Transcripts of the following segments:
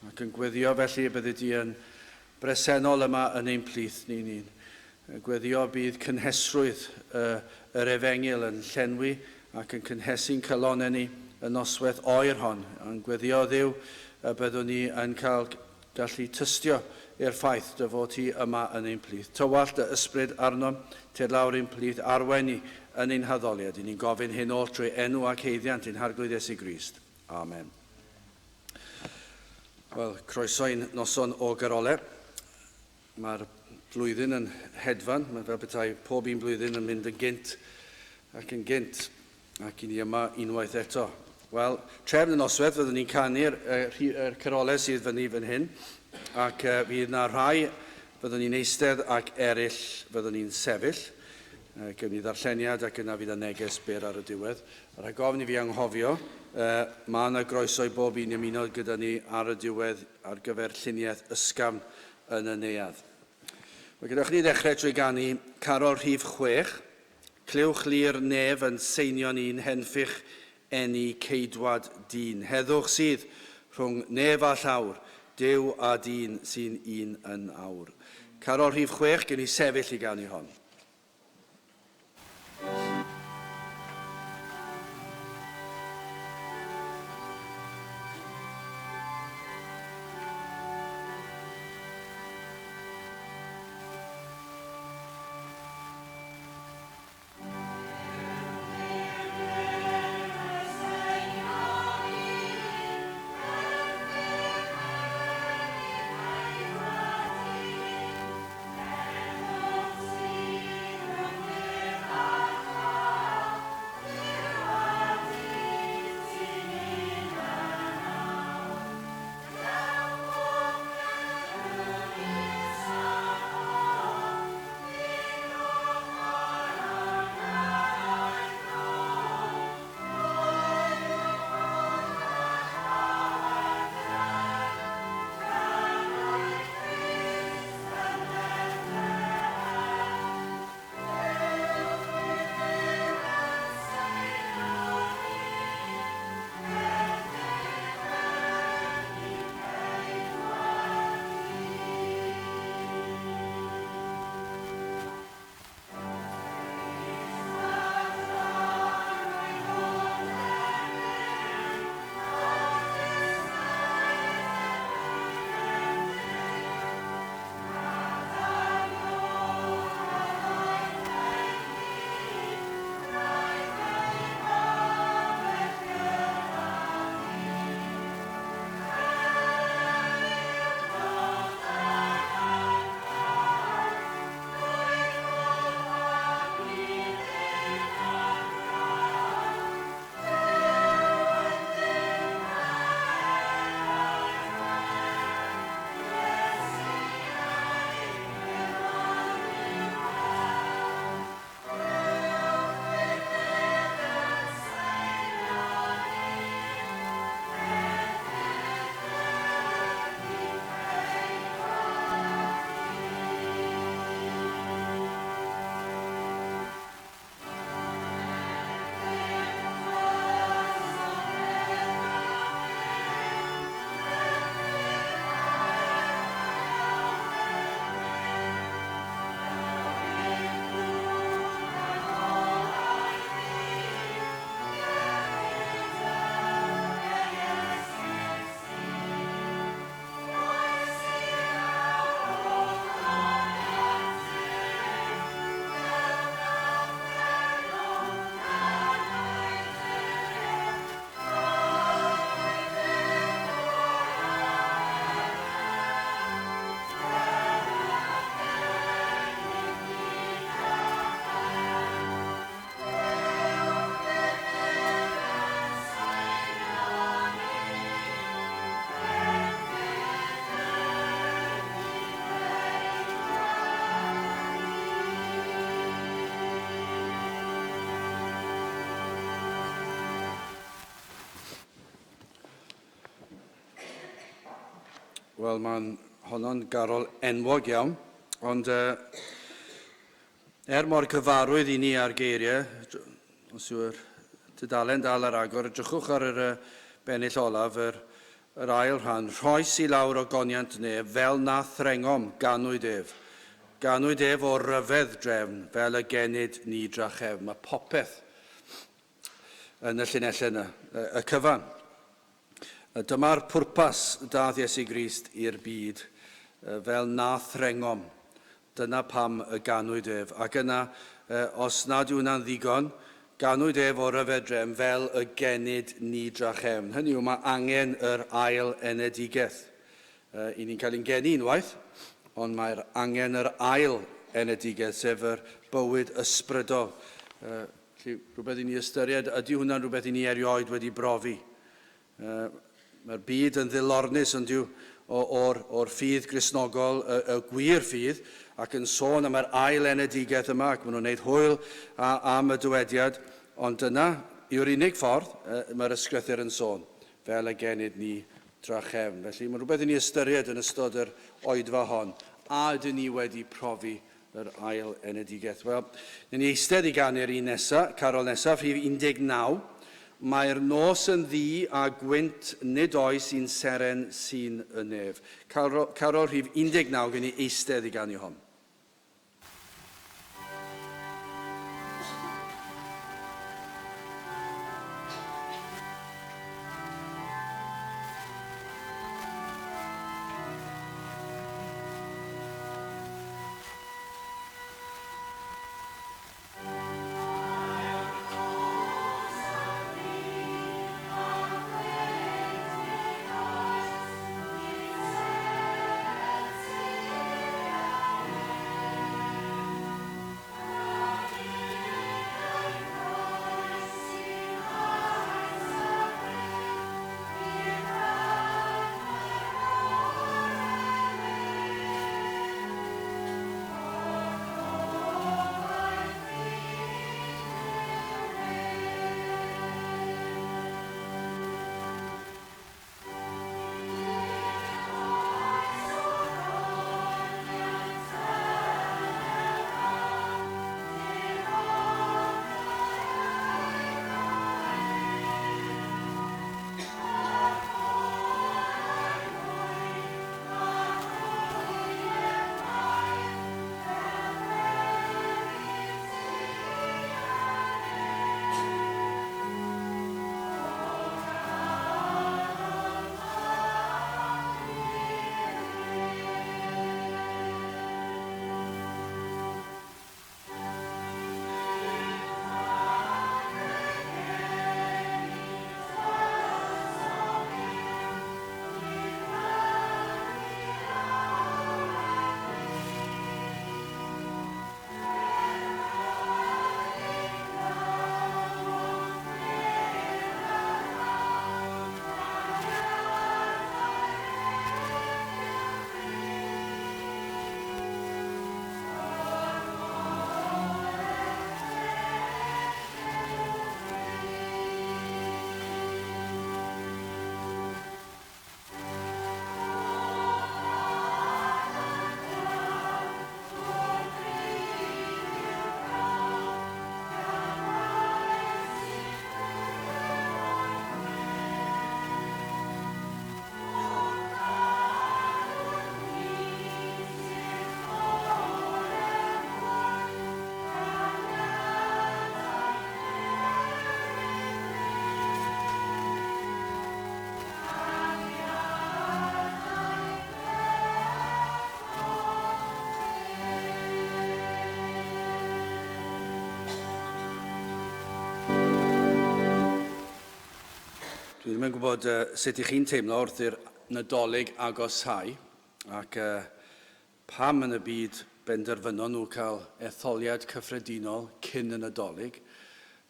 Ac yn gweddio felly y byddi di yn bresennol yma yn ein plith ni. Ni'n gweddio bydd cynhesrwydd yr efengyl yn llenwi ac yn cynhesu'n calonnau ni y noswaith oer hon. Yn gweddio Dduw y byddwn ni yn cael gallu tystio i'r ffaith dy fod ti yma yn ein plith. Tywallt dy ysbryd arnom, tyrd lawr i'n plith, arwain ni yn ein haddoliad. I ni'n gofyn hyn oll trwy enw ac haeddiant ein Harglwydd Iesu Grist. Amen. Wel, croeso i'n noson o garolau. Mae'r flwyddyn yn hedfan, mae fel petai pob un blwyddyn yn mynd yn gynt ac yn gynt, ac i ni yma unwaith eto. Wel, trefn y noswaith, fyddwn ni'n canu'r er carolau sydd fyny fan hyn, ac fydd na rhai fyddwn ni'n eistedd ac eraill fyddwn ni'n sefyll. Gewn ni ddarlleniad ac yna fydd y neges byr ar y diwedd. Rhag ofn i fi anghofio, mae yna groeso i bob un ymuno gyda ni ar y diwedd ar gyfer lluniaeth ysgafn yn y neuadd. Wel, gadewch i ni ddechrau trwy ganu carol rhif 6, Clywch lu'r nef yn seinio'n un henffych eni ceidwad dyn. Heddwch sydd rhwng nef a llawr, Duw a dyn sy'n un yn awr. Carol rhif 6, gewn ni sefyll i ganu hon. Wel, mae'n honno'n garol enwog iawn, ond uh, er mor cyfarwydd i ni ar geiriau, os yw'r tudalen dal ar agor, edrychwch ar yr uh, bennill olaf, yr, Yr ail rhan, rhoes i lawr ogoniant nef, fel na threngom, ganwyd ef. Ganwyd ef o ryfedd drefn, fel y genid ni drachefn. Mae popeth yn y llinellau yna, y cyfan. Dyma'r pwrpas dath Iesu Grist i'r byd, fel na threngom. Dyna pam y ganwyd ef. Ac yna, os nad yw hwnna'n ddigon, ganwyd ef o ryfedd drefn fel y genid ni drachefn. Hynny yw, mae angen yr ail enedigaeth. I ni'n cael ein geni unwaith, ond mae'r angen yr ail enedigaeth, sef yr bywyd ysbrydol. Felly, rhywbeth i ni ystyried, ydy hwnna'n rhywbeth i ni erioed wedi brofi? Mae'r byd yn ddilornus, ond yw, o'r, or ffydd Gristnogol, y, y gwir ffydd, ac yn sôn am yr ail enedigaeth yma, ac maen nhw'n gwneud hwyl a, am y dywediad, ond dyna yw'r unig ffordd mae'r ysgrythur yn sôn, fel y genid ni drachefn. Felly mae'n rhywbeth i ni ystyried yn ystod yr oedfa hon. A ydyn ni wedi profi yr ail enedigaeth? Wel, ni'n ni eistedd i ganu'r un nesaf, carol nesaf, rhif 19. Mae'r nos yn ddu a gwynt nid oes un seren sy'n y nef. Carol, carol rhif 19, gen i eistedd i ganu hon. Dwi ddim yn gwybod uh, sut i chi'n teimlo wrth i'r Nadolig agoshau ac uh, pam yn y byd benderfynon nhw cael etholiad cyffredinol cyn y Nadolig.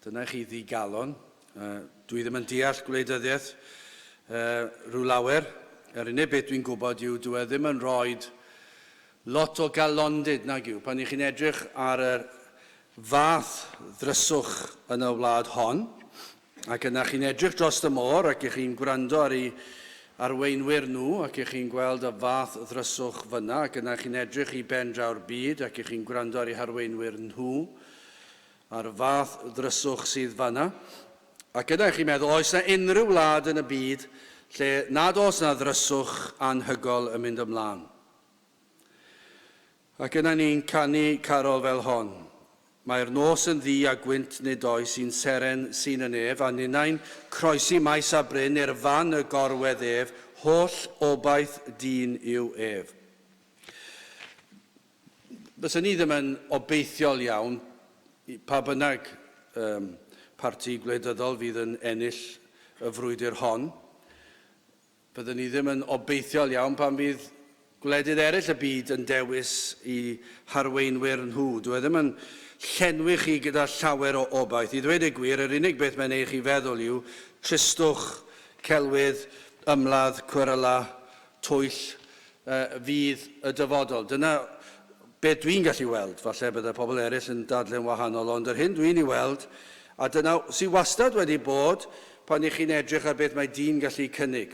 Dyna i chi ddigalon. Uh, dwi ddim yn deall gwleidyddiaeth uh, rhyw lawer. Yr unig beth dwi'n gwybod yw dwi e ddim yn rhoi lot o galondid nag yw. Pan i chi'n edrych ar y fath ddryswch yn y wlad hon, ac yna chi'n edrych dros y môr ac i chi'n gwrando ar ei arweinwyr nhw ac i chi'n gweld y fath ddryswch fyna ac yna chi'n edrych i ben draw'r byd ac i chi'n gwrando ar ei harweinwyr nhw a'r fath ddryswch sydd fanna. Ac yna chi'n meddwl, oes na unrhyw wlad yn y byd lle nad oes na ddryswch anhygol yn mynd ymlaen. Ac yna ni'n canu carol fel hon. Mae'r nos yn ddu a gwynt nid oes un seren sy'n y nef, a ninnau'n croesi maes a bryn i'r fan y gorwedd ef, holl obaith dyn yw ef. Byswn ni ddim yn obeithiol iawn pa bynnag um, parti gwleidyddol fydd yn ennill y frwydr hon. Byddwn ni ddim yn obeithiol iawn pan fydd gwledydd eraill y byd yn dewis i harweinwyr nhw. Dwi e ddim yn llenwi chi gyda llawer o obaith. I ddweud y gwir, yr unig beth mae'n ei chi feddwl yw tristwch, celwydd, ymladd, cweryla, twyll fydd y dyfodol. Dyna beth dwi'n gallu weld. Falle bydde pobl eraill yn dadle'n wahanol, ond yr hyn dwi'n ei weld, a dyna sydd wastad wedi bod pan i chi'n edrych ar beth mae dyn gallu cynnig.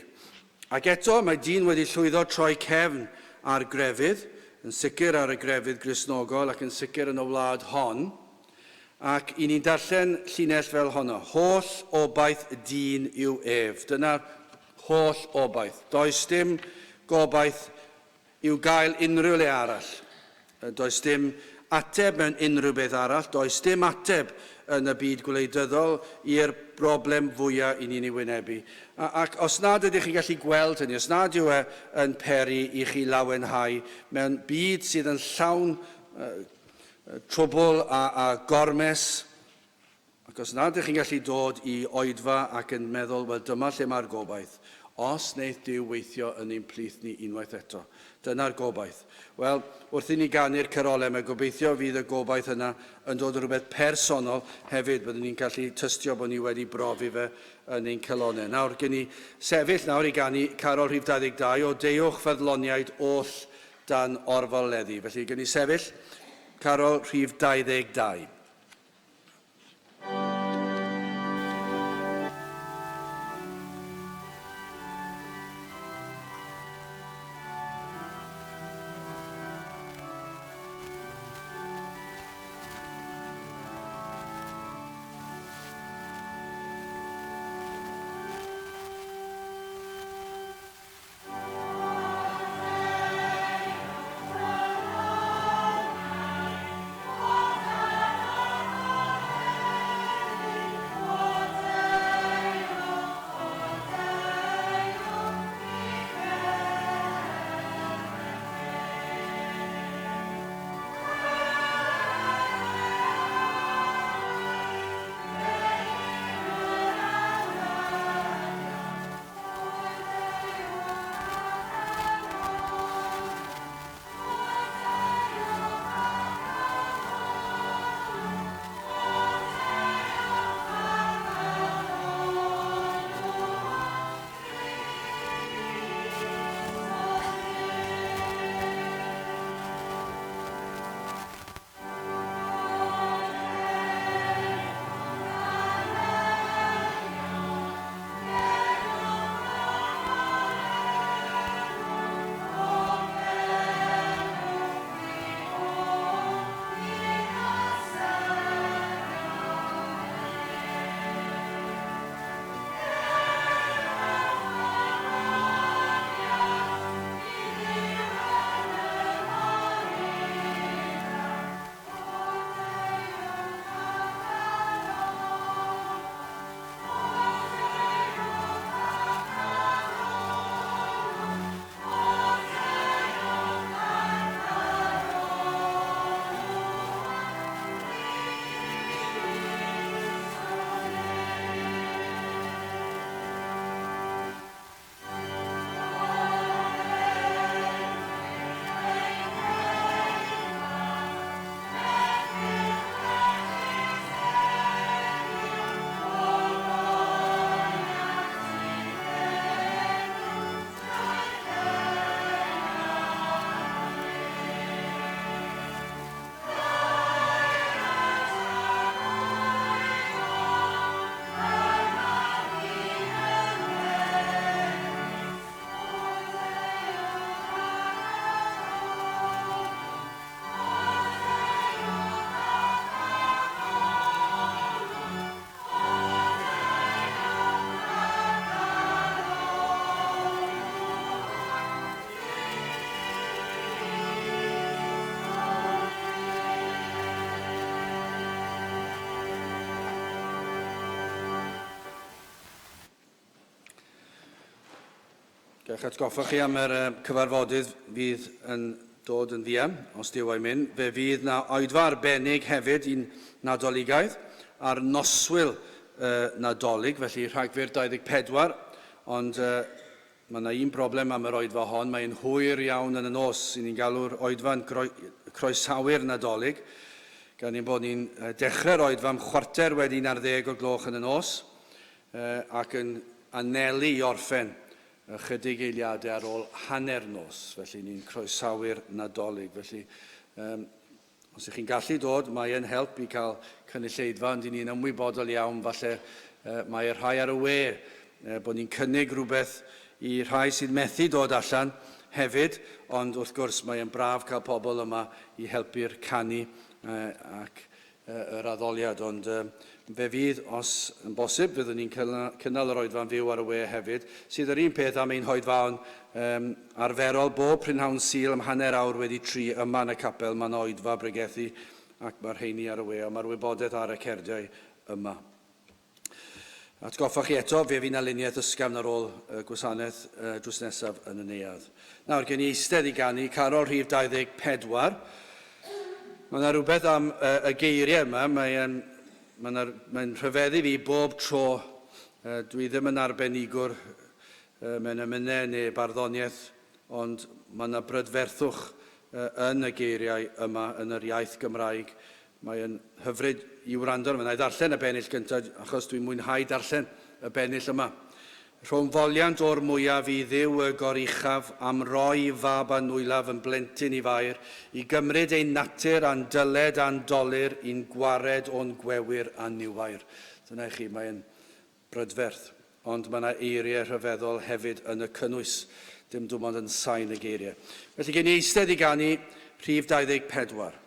Ac eto, mae dyn wedi llwyddo troi cefn ar grefydd, yn sicr ar y grefydd Gristnogol ac yn sicr yn y wlad hon. Ac i ni'n darllen llinell fel honno, holl obaith dyn yw ef. Dyna'r holl obaith. Does dim gobaith i'w gael unrhyw le arall. Does dim ateb mewn unrhyw beth arall. Does dim ateb yn y byd gwleidyddol i'r broblem fwyaf i ni'n ei wynebu. Ac os nad ydych chi'n gallu gweld hynny, os nad yw e yn peri i chi lawenhau mewn byd sydd yn llawn trwbl a gormes, ac os nad ydych chi'n gallu dod i oedfa ac yn meddwl, wel dyma lle mae'r gobaith, os wneith Duw weithio yn ein plith ni unwaith eto. Dyna'r gobaith. Wel, wrth i ni ganu'r carolau, mae gobeithio fydd y gobaith yna yn dod yn rhywbeth personol hefyd. Byddwn ni'n gallu tystio bod ni wedi brofi fe yn ein calonnau. Nawr, gen i sefyll nawr i ganu carol rhif 22 o Deuwch Ffyddloniaid oll dan orfoleddu. Felly, gen i sefyll carol rhif 22. Gallwch atgoffa chi am yr cyfarfodydd fydd yn dod yn fuan, os Duw a'i mynd. Fe fydd na oedfa arbennig hefyd i'n Nadoligaidd ar noswyl Nadolig, felly Rhagfyr 24, ond mae yna un broblem am yr oedfa hon, mae'n hwyr iawn yn y nos. I ni'n galw'r oedfa'n croesawu'r Nadolig, gan ein bod ni'n dechrau'r oedfa am 11:15 o'r gloch yn y nos, ac yn anelu i orffen ychydig eiliadau ar ôl hanner nos, felly ni'n croesawu'r Nadolig. Felly, os ych chi'n gallu dod, mae yn help i cael cynulleidfa, ond i ni'n ymwybodol iawn, falle mae y rhai ar y we, bod ni'n cynnig rhywbeth i rhai sydd methu dod allan hefyd, ond wrth gwrs mae yn braf cael pobl yma i helpu'r canu ac yr addoliad, ond fe fydd, os yn bosib, fyddwn ni'n cynnal yr oedfa'n fyw ar y we hefyd, sydd yr un peth am ein hoedfaon arferol bob prynhawn Sul am 3:30 yma yn y capel. Mae'n oedfa bregethu ac mae'r rheini ar y we, ond mae'r wybodaeth ar y cerdiau yma. Atgoffa chi eto, fe fydd 'na luniaeth ysgafn ar ôl y gwasanaeth drws nesaf yn y neuadd. Nawr, gen i eistedd i ganu carol rhif 24. Mae yna rhywbeth am y geiriau yma, mae'n mae mae rhyfeddu fi bob tro. Dwi ddim yn arbenigwr mewn emynau neu barddoniaeth, ond mae yna brydferthwch yn y geiriau yma yn yr iaith Gymraeg. Mae'n hyfryd i wrando arno. Wna i ddarllen y bennill gyntaf, achos dwi'n mwynhau darllen y bennill yma. Rhwng foliant o'r mwyaf i Dduw y goruchaf am roi fab a nwylaf yn blentyn i Fair, i gymryd ein natur a'n dyled a'n dolur i'n gwared o'n gwewyr a niwair. Dyna i chi, mae'n brydferth. Ond mae yna eiriau rhyfeddol hefyd yn y cynnwys, dim dim ond yn sain y geiriau. Felly gen i eistedd i ganu rhif 24.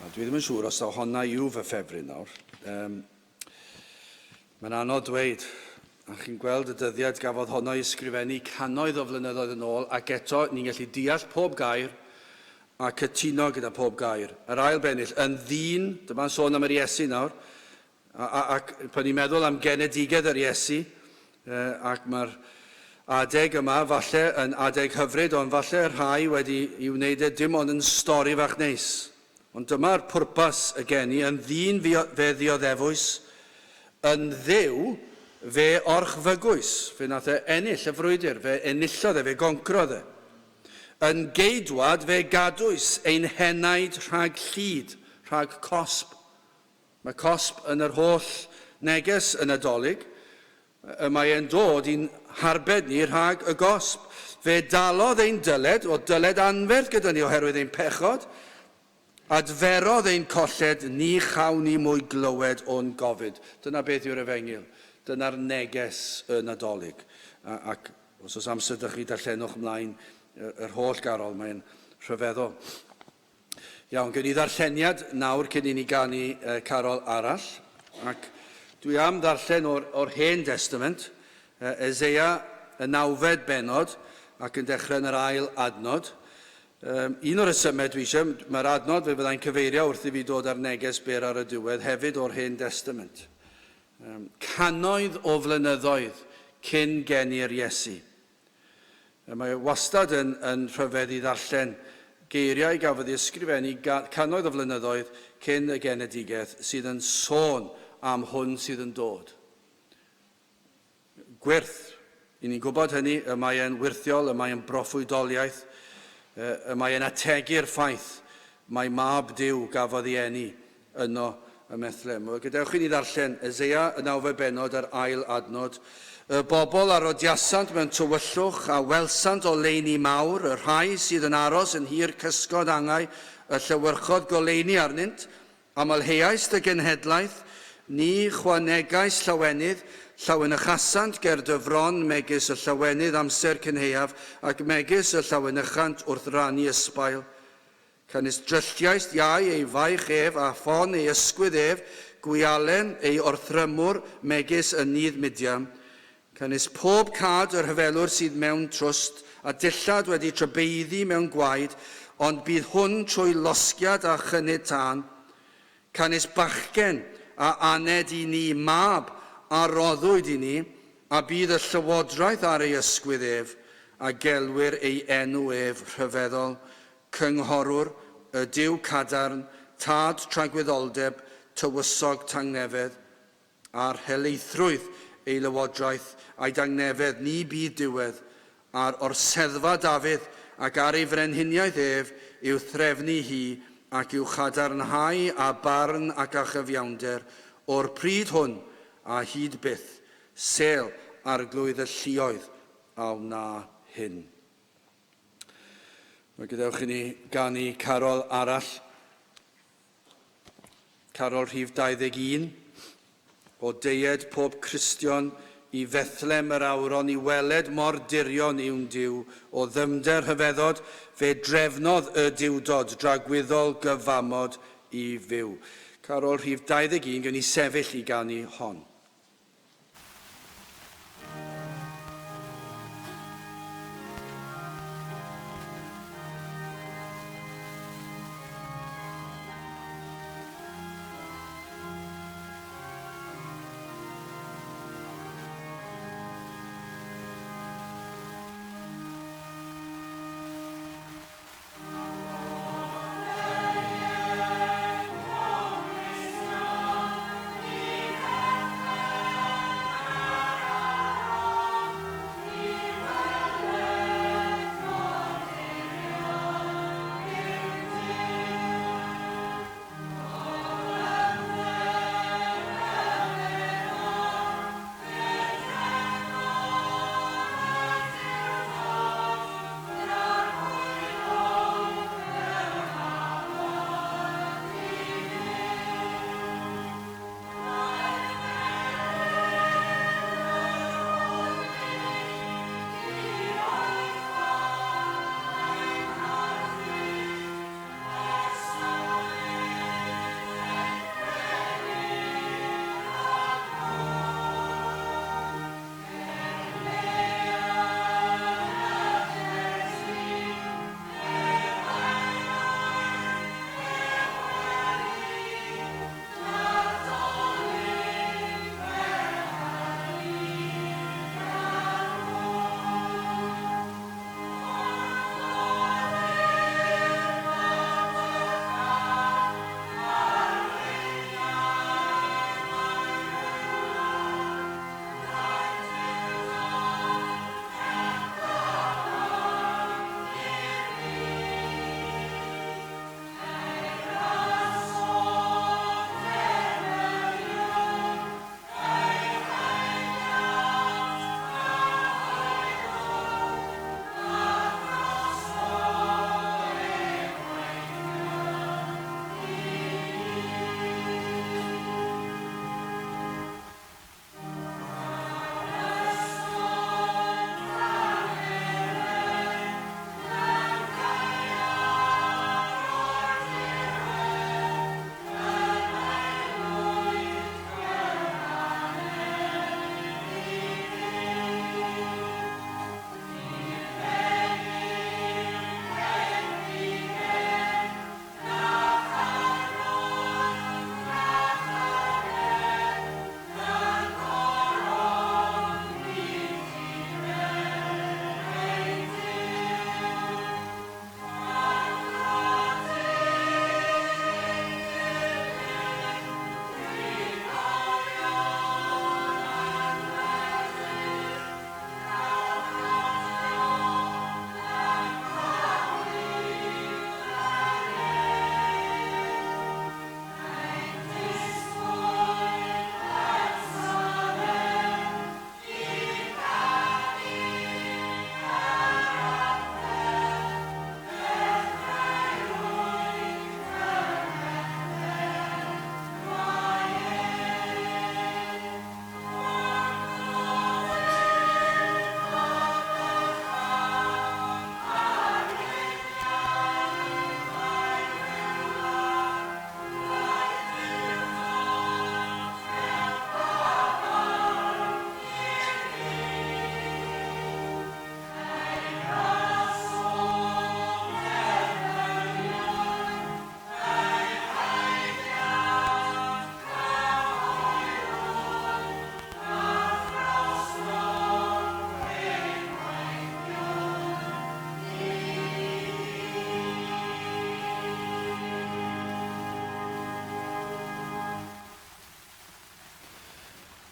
A dwi ddim yn siŵr os taw honna yw fy ffefryn nawr. Um, Mae'n anodd dweud, a chi'n gweld y dyddiad gafodd honno ei ysgrifennu cannoedd o flynyddoedd yn ôl, ac eto ni'n gallu deall pob gair a cytuno gyda pob gair. Yr ail bennill, yn ddyn, dyma'n sôn am yr Iesu nawr, a, a, ac pan ni'n meddwl am genedigedd yr Iesu, ac mae'r adeg yma falle yn adeg hyfryd, ond falle rhai wedi i wneud e dim ond yn stori fach neis. Ond dyma'r pwrpas y geni, yn ddyn fe ddioddefwys, yn Dduw fe orchfygwys. Fe nath e ennill y frwydr, fe enillodd e, fe goncrodd e. Yn geidwad fe gadwys ein henaid rhag llid, rhag cosb. Mae cosb yn yr holl neges y Nadolig. Y mae e'n dod i'n harbed ni rhag y gosb. Fe dalodd ein dyled, o dyled anferth gyda ni oherwydd ein pechod. Adferodd ein colled, ni chawn ni mwy glywed o'n gofid. Dyna beth yw'r efengyl. Dyna'r neges y Nadolig. Ac os oes amser 'da chi, darllenwch mlaen yr holl garol, mae'n rhyfeddol. Iawn, gewn ni ddarlleniad nawr cyn i ni ganu carol arall. Ac dwi am ddarllen o'r, or Hen Destament, Eseia y nawfed bennod, ac yn dechrau yn yr ail adnod. Um, un o'r rhesymau dwi eisiau, mae'r adnod fe fyddai'n cyfeirio wrth i fi dod ar neges byr ar y diwedd hefyd o'r Hen Destament. Um, cannoedd o flynyddoedd cyn geni'r Iesu. Mae wastad yn, yn rhyfedd i ddarllen geiriau gafodd ei ysgrifennu cannoedd o flynyddoedd cyn y genedigaeth sydd yn sôn am hwn sydd yn dod. Gwyrth. I ni'n gwybod hynny, y mae e'n wyrthiol, y mae e'n broffwydoliaeth, y mae e'n ategu'r ffaith mai mab Duw gafodd ei eni yno ym Methlehem. Wel, gadewch i ni ddarllen Eseia y nawfed bennod a'r ail adnod. Y bobl a rodiasant mewn tywyllwch a welsant oleuni mawr, y rhai sydd yn aros yn hir cysgod angau, y llewyrchodd goleuni arnynt. Amlheaist y genhedlaeth, ni chwanegais llawenydd, llawenychasant ger dy fron megis y llawenydd amser cynhaeaf, ac megis y llawenychant wrth rannu ysbail. Canys drylliaist iau ei faich ef, a ffon ei ysgwydd ef, gwialen ei orthrymwr megis yn nydd Midian. Canys pob cad y rhyfelwr sydd mewn trwst, a dillad wedi trybeiddi mewn gwaed, ond bydd hwn trwy losgiad a chynnud tân. Canys bachgen a aned i ni, mab a roddwyd i ni, a bydd y llywodraeth ar ei ysgwydd ef, a gelwir ei enw ef Rhyfeddol, Cynghorwr, y Duw cadarn, Tad tragwyddoldeb, Tywysog tangnefedd, a'r helaethrwydd ei lywodraeth a'i dangnefedd ni bydd diwedd, a'r orseddfa Dafydd ac ar ei frenhiniaeth ef i'w threfnu hi ac i'w chadarnhau â barn ac â chyfiawnder, o'r pryd hwn a hyd byth, sel Arglwydd y lluoedd a wna hyn. Wel, gadewch i ni ganu carol arall. Carol rhif 21. O deued pob Cristion i Fethlem yr awron i weled mor dirion yw'n Duw, o ddyfnder rhyfeddod, fe drefnodd y Duwdod dragwyddol gyfamod i fyw. Carol rhif 21, gewn ni sefyll i ganu hon.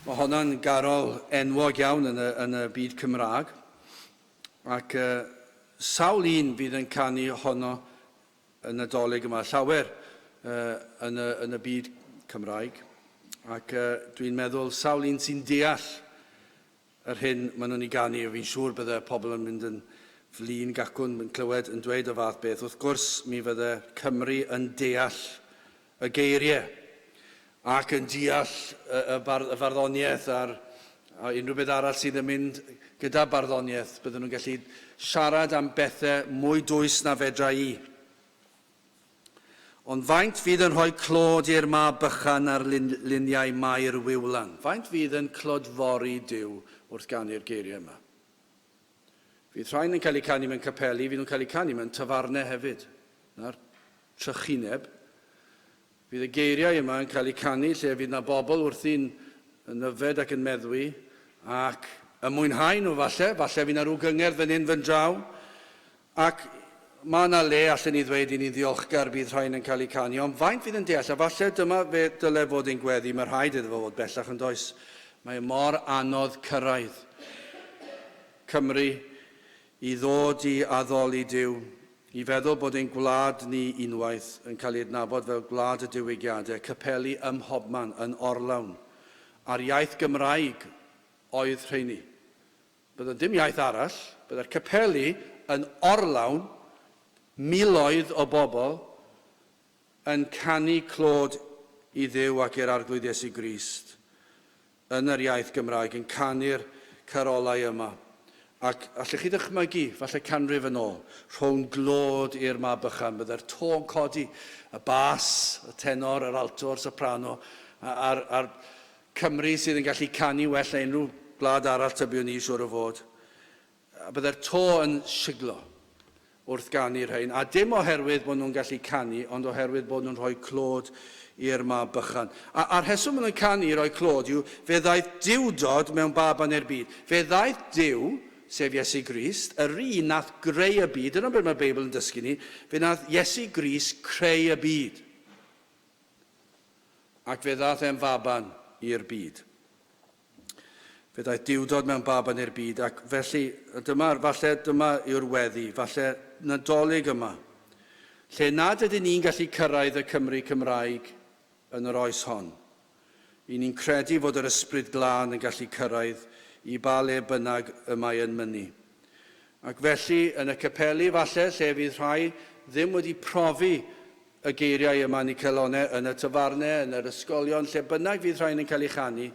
Mae honna'n garol enwog iawn yn y, yn y byd Cymraeg. Ac sawl un fydd yn canu honno y Nadolig yma, llawer yn, y, yn y byd Cymraeg. Ac dwi'n meddwl sawl un sy'n deall yr hyn maen nhw'n ei ganu, a fi'n siŵr bydde pobl yn mynd yn flin gacwn yn clywed yn dweud y fath beth. Wrth gwrs, mi fydde Cymru yn deall y geiriau ac yn deall y, y, bar, y farddoniaeth a'r, a unrhyw beth arall sydd yn mynd gyda barddoniaeth. Bydden nhw'n gallu siarad am bethau mwy dwys na fedra i. Ond faint fydd yn rhoi clod i'r mab bychan ar luniau Mair Wiwlan? Faint fydd yn clodfori Duw wrth ganu'r geiriau yma? Fydd rhain yn cael eu canu mewn capeli, fydd nhw'n cael eu canu mewn tafarnau hefyd. Na'r trychineb. Fydd y geiriau yma yn cael eu canu lle fydd na bobl wrthi'n yn yfed ac yn meddwi ac yn mwynhau nhw falle, falle fydd na rhyw gyngerdd fan hyn fan draw. Ac mae yna le allen ni ddweud i ni'n ddiolchgar bydd rhain yn cael eu canu, ond faint fydd yn deall, a falle dyma fe dyle fod ein gweddi, mae rhaid iddo fo fod bellach yn does. Mae mor anodd cyrraedd Cymru i ddod i addoli Duw, i feddwl bod ein gwlad ni unwaith yn cael ei adnabod fel gwlad y diwygiadau, capeli ym mhobman, yn orlawn. A'r iaith Gymraeg oedd rheini. Byddai dim iaith arall, byddai'r capeli yn orlawn miloedd o bobl yn canu clod i Dduw ac i'r Arglwydd Iesu Grist yn yr iaith Gymraeg, yn canu'r carolau yma. Ac allwch chi ddychmygu, falle canrif yn ôl, rhwng glod i'r mab bychan, byddai'r tôn codi, y bas, y tenor, yr alto, yr soprano, a'r, a'r Cymru sydd yn gallu canu well na unrhyw gwlad arall tybiwn i, siŵr o fod. A byddai'r to yn siglo wrth ganu rhain, a dim oherwydd bod nhw'n gallu canu, ond oherwydd bod nhw'n rhoi clod i'r mab bychan. A, a'r rheswm maen nhw'n canu i roi clod yw, fe ddaeth Duwdod mewn baban i'r byd. Fe ddaeth Duw, sef Iesu Grist, yr un nath greu y byd, dyna beth mae'r Beibl yn dysgu ni, fe nath Iesu Grist creu y byd. Ac fe ddaeth e'n faban i'r byd. Fe ddaeth Duwdod mewn baban i'r byd, ac felly, dyma, falle dyma yw'r weddi, falle Nadolig yma, lle nad ydyn ni'n gallu cyrraedd y Cymry Cymraeg yn yr oes hon. I ni'n credu fod yr Ysbryd Glân yn gallu cyrraedd i ba le bynnag y mae yn mynnu. Ac felly, yn y capeli falle, lle fydd rhai ddim wedi profi y geiriau yma yn eu calonnau, yn y tafarnau, yn yr ysgolion, lle bynnag fydd rhain yn cael ei chanu,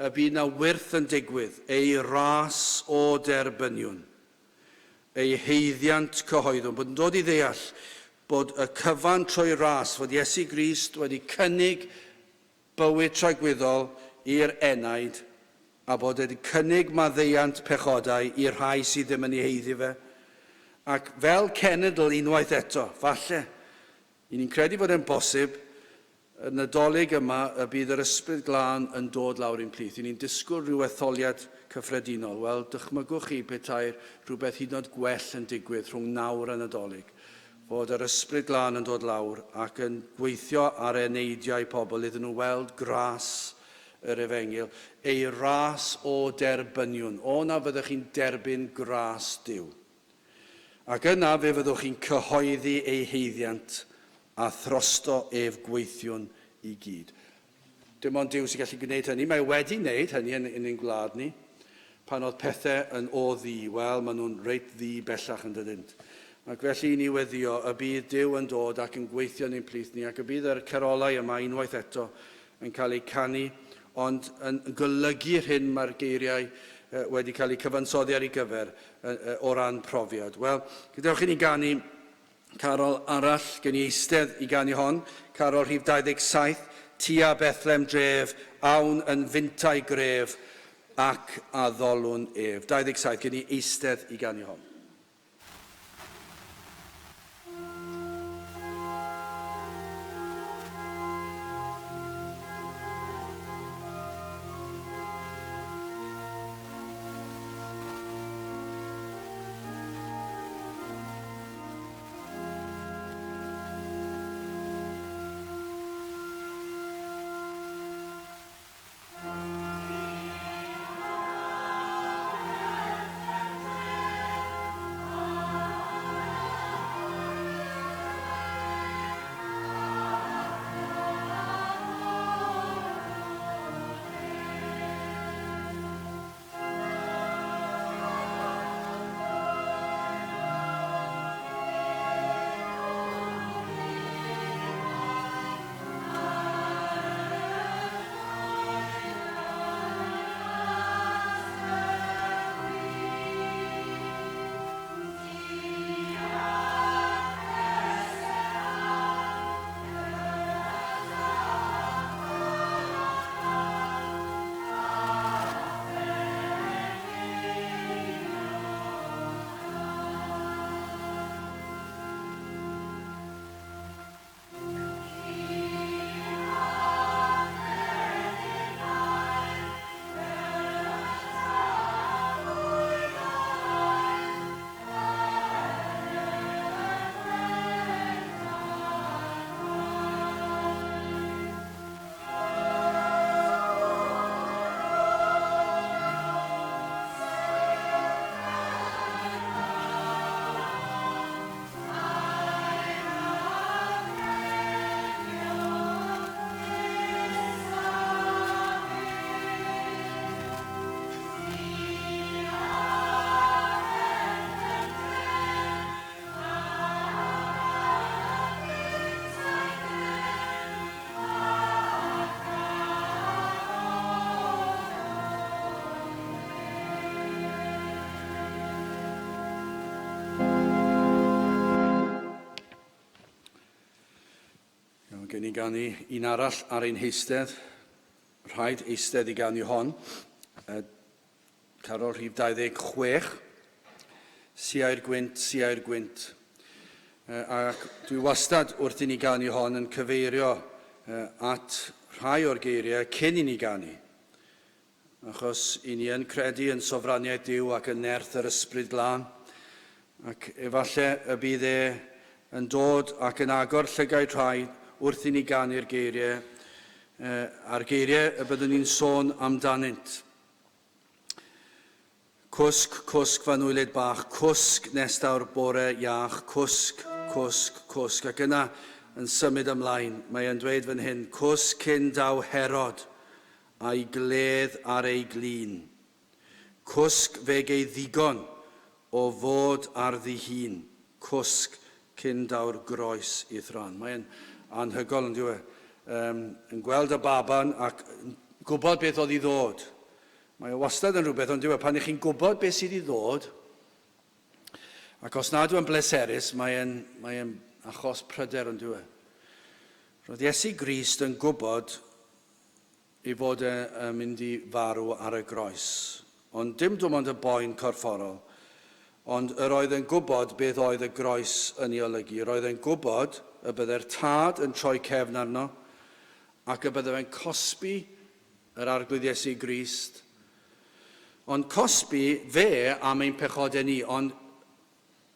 y bydd na wyrth yn digwydd, ei ras o derbyniwn, ei haeddiant cyhoeddwn, bod yn dod i ddeall bod y cyfan trwy ras, fod Iesu Grist wedi cynnig bywyd tragwyddol i'r enaid, a bod wedi cynnig maddeuant pechodau i'r rhai sydd ddim yn ei haeddu fe. Ac fel cenedl unwaith eto, falle, i ni'n credu fod e'n bosib, y Nadolig yma y bydd yr Ysbryd Glân yn dod lawr i'n plith. I ni'n disgwyl rhyw etholiad cyffredinol. Wel, dychmygwch chi petai'r rhywbeth hyd yn oed gwell yn digwydd rhwng nawr a Nadolig. Fod yr Ysbryd Glân yn dod lawr ac yn gweithio ar eneidiau pobl iddyn nhw weld gras yr efengyl, ei ras o derbyniwn. O na fyddwch chi'n derbyn gras Duw. Ac yna fe fyddwch chi'n cyhoeddi ei haeddiant a throsto ef gweithiwn i gyd. Dim ond Duw sy'n gallu gwneud hynny. Mae wedi wneud hynny yn, yn ein gwlad ni. Pan oedd pethau yn o ddu, wel, maen nhw'n reit ddu bellach yn dydynt. Ac felly i ni weddio y bydd Duw yn dod ac yn gweithio yn ein plith ni, ac y bydd yr carolau yma unwaith eto yn cael eu canu, ond yn golygu'r hyn mae'r geiriau wedi cael eu cyfansoddi ar ei gyfer o ran profiad. Wel, gadewch i ni ganu carol arall, gen i eistedd i ganu hon, carol rhif 27, Tua Bethlem dref, awn yn fintai gref, ac addolwn ef. 27, gen i eistedd i ganu hon. Iawn, gen i ganu un arall ar ein heistedd. Rhaid eistedd i ganu hon. Carol rhif 26. Siau'r gwynt, siau'r gwynt. Ac dwi wastad wrth i ni ganu hon yn cyfeirio at rhai o'r geiriau cyn i ni ganu. Achos i ni yn credu yn sofraniaeth Duw ac yn nerth yr Ysbryd Glân, ac efallai y bydd e yn dod ac yn agor llygaid rhai wrth i ni ganu'r geiriau, a'r geiriau y byddwn ni'n sôn amdanynt. Cwsg, cwsg f'anwylyd bach, cwsg nes daw'r bore iach, cwsg, cwsg, cwsg. Ac yna, yn symud ymlaen, mae e'n dweud fan hyn, cwsg cyn daw Herod, a'i gledd ar ei glun. Cwsg fe gei ddigon o fod ar ddihun, cwsg cyn daw'r groes i'th ran. Mae'n anhygoel, yn dyw e? Yn gweld y baban ac yn gwybod beth oedd i ddod. Mae o wastad yn rhywbeth, ond dyw e, pan ych chi'n gwybod beth sydd i ddod, ac os nad yw'n bleserus, mae'n mae achos pryder, ond dyw e. Roedd Iesu Grist yn gwybod ei fod e yn mynd i farw ar y groes. Ond dim dim ond y boen corfforol, ond yr oedd yn gwybod beth oedd y groes yn ei olygu. Yr oedd yn gwybod y byddai'r tad yn troi cefn arno, ac y byddai fe'n cosbi yr Arglwydd Iesu Grist. Ond cosbi fe am ein pechodau ni, ond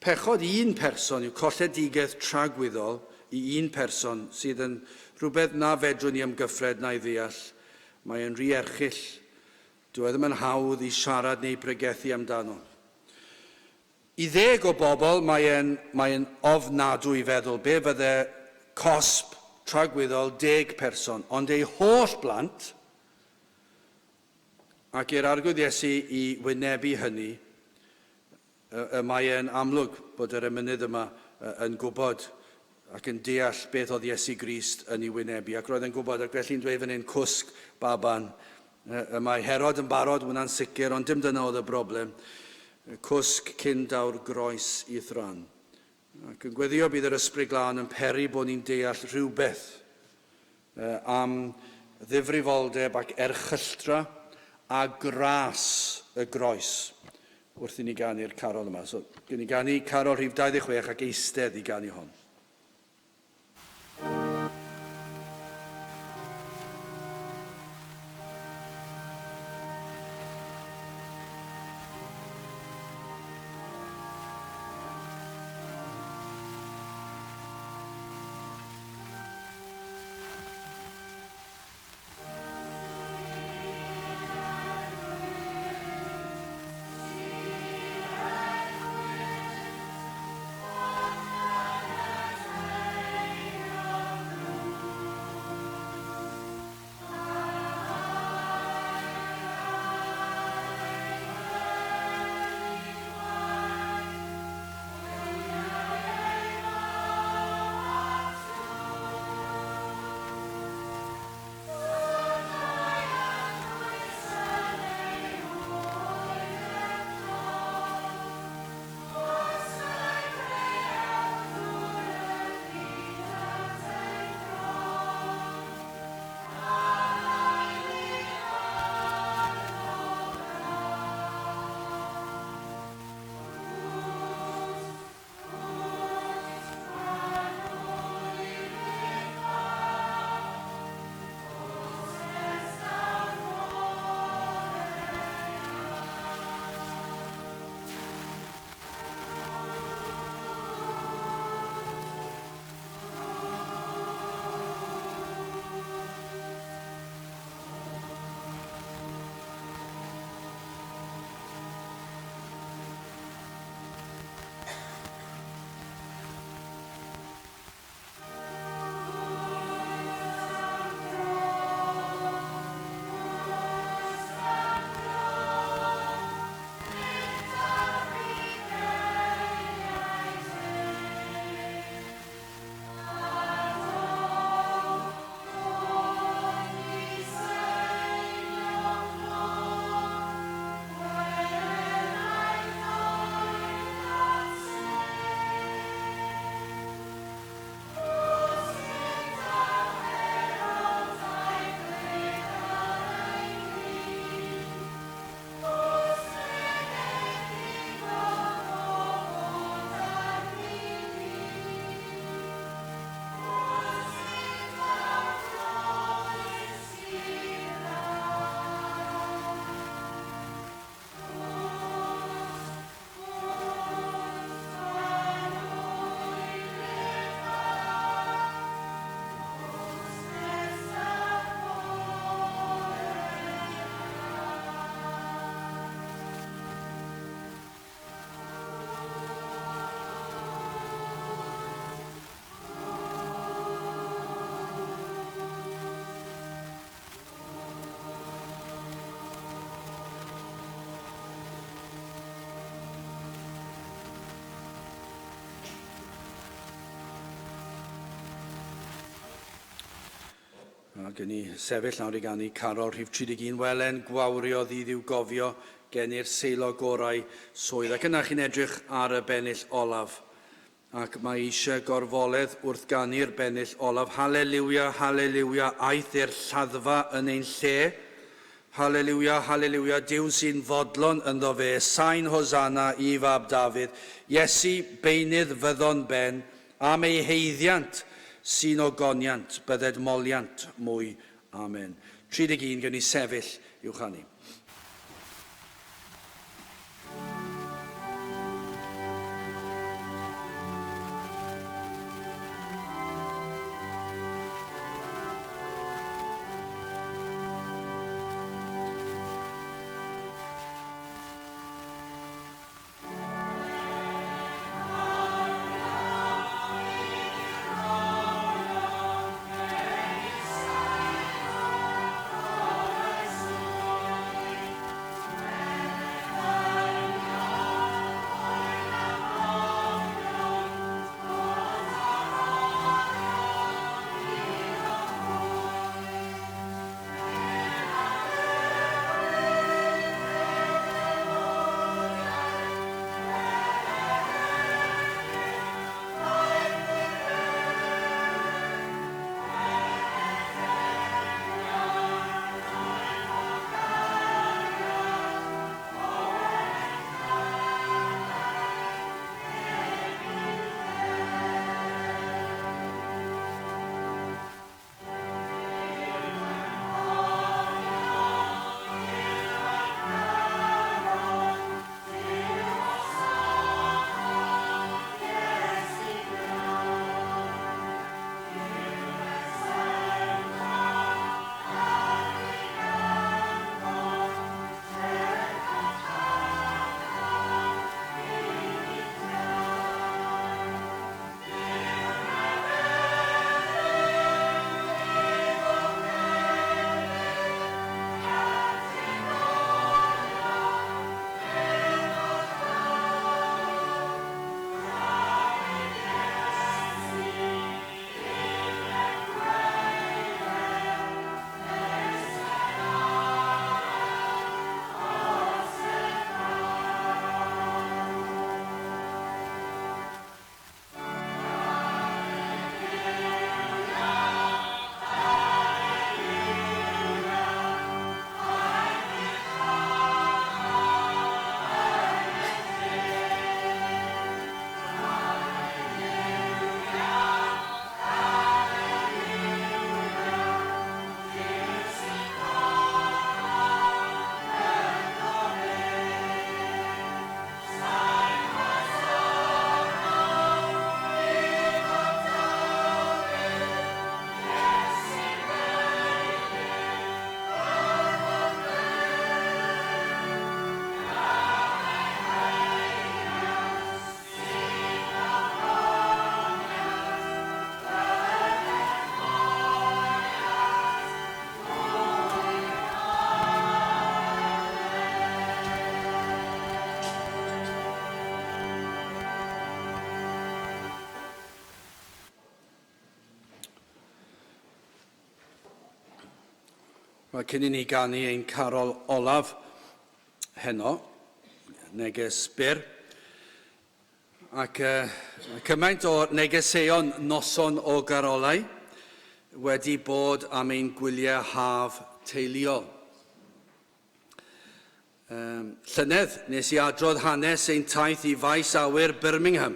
pechod un person yw colledigaeth tragwyddol i un person sydd yn rhywbeth na fedrwn ni amgyffred na'i ddeall. Mae e'n rhy erchyll. Dyw e ddim yn hawdd i siarad neu pregethu amdano. I ddeg o bobl mae e'n mae e'n ofnadwy i feddwl be fydde cosb tragwyddol deg person, ond ei holl blant, ac i'r Arglwydd Iesu i wynebu hynny, Y mae e'n amlwg bod yr emynydd yma yn gwybod ac yn deall beth oedd Iesu Grist yn ei wynebu, ac roedd e'n gwybod, ac felly'n dweud fan hyn, cwsg baban. Y mae Herod yn barod, hwnna'n sicr, ond dim dyna oedd y broblem. Cwsg cyn daw'r groes i'th ran. Ac yn gweddio bydd yr Ysbryd Glân yn peri bod ni'n deall rhywbeth am ddifrifoldeb ac erchylltra a gras y groes wrth i ni ganu'r carol yma. So, gen i ganu carol rhif 26 ac eistedd i ganu hon. A gen ni sefyll nawr i ganu carol rhif 31, Welen gwawrio ddydd i'w gofio, geni'r seilo gorau swydd. Ac yna chi'n edrych ar y bennill olaf. Ac mae eisiau gorfoledd wrth ganu'r bennill olaf. Haleliwia, haleliwia, aeth i'r lladdfa yn ein lle. Haleliwia, haleliwia, Duw sy'n fodlon ynddo fe, sain hosanna i fab Dafydd. Iesu, beunydd fyddon ben, Am ei haeddiant sy'n ogoniant, bydded moliant mwy. Amen. 31, gewn ni sefyll i'w chanu. Wel, cyn i ni ganu ein carol olaf heno, neges byr, ac uh, cymaint o negeseuon noson o garolau wedi bod am ein gwyliau haf teuluol. Um, llynedd, nes i adrodd hanes ein taith i faes awyr Birmingham.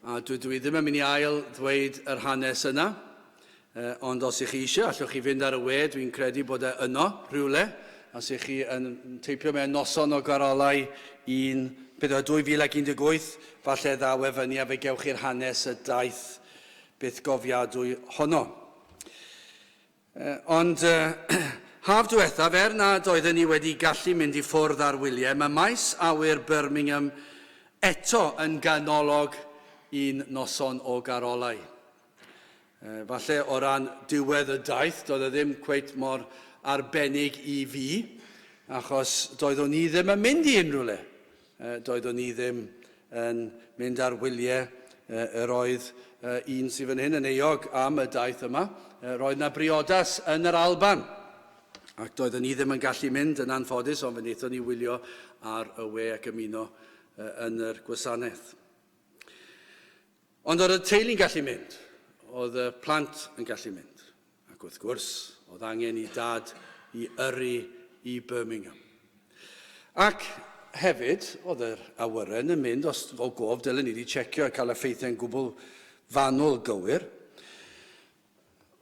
A dwi, dwi ddim yn mynd i ail ddweud yr hanes yna, ond os ych chi eisiau, allwch chi fynd ar y we, dwi'n credu bod e yno, rhywle. Os ych chi yn teipio mewn noson o garolau un, beth oedd 2018, falle ddaw e fyny a fe gewch chi'r hanes y daith bythgofiadwy honno. Ond haf diwethaf, er nad oedden ni wedi gallu mynd i ffwrdd ar wyliau, mae maes awyr Birmingham eto yn ganolog i'n noson o garolau. Falle o ran diwedd y daith, doedd e ddim cweit mor arbennig i fi, achos doeddwn i ddim yn mynd i unrhyw le. Doeddwn i ddim yn mynd ar wyliau, yr oedd un sydd fan hyn yn euog am y daith yma. Roedd na briodas yn yr Alban, ac doeddwn ni ddim yn gallu mynd yn anffodus, ond fe wnaethon ni wylio ar y we ac ymuno yn yr gwasanaeth. Ond oedd y teulu'n gallu mynd, oedd y plant yn gallu mynd. Ac wrth gwrs, oedd angen i dad i yrru i Birmingham. Ac hefyd, oedd yr awyren yn mynd, os o gof, dylen ni wedi checio a cael y ffeithiau'n gwbl fanwl gywir.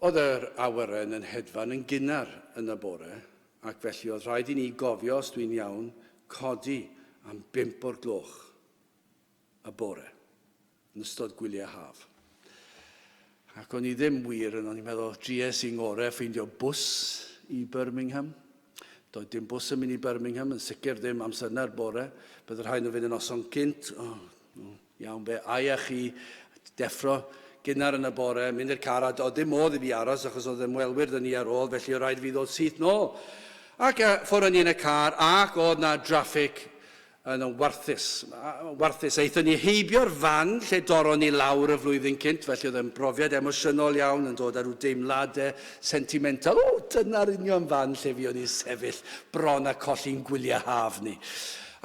Oedd yr awyren yn hedfan yn gynnar yn y bore, ac felly oedd rhaid i ni gofio, os dwi'n iawn, codi am bump o'r gloch y bore, yn ystod gwyliau haf. Ac o'n i ddim wir yn, o'n i'n meddwl, dries i ngore ffeindio bws i Birmingham. Doedd dim bws yn mynd i Birmingham, yn sicr ddim amser yna'r bore. Bydd rhaid nhw fynd yn noson gynt. Oh, oh. Iawn, fe ai â chi, deffro gynnar yn y bore, mynd i'r car, a doedd dim modd i fi aros achos oedd ymwelwyr 'da ni ar ôl, felly oedd rhaid i fi ddod syth nôl. Ac ffwrdd â ni yn y car, ac oedd 'na draffig yn warthus. Warthus. Aethon ni heibio'r fan lle dorron ni lawr y flwyddyn cynt, felly oedd e'n brofiad emosiynol iawn, yn dod â rhyw deimladau sentimental. O, dyna'r union fan lle fuon ni'n sefyll bron a colli'n gwyliau haf ni.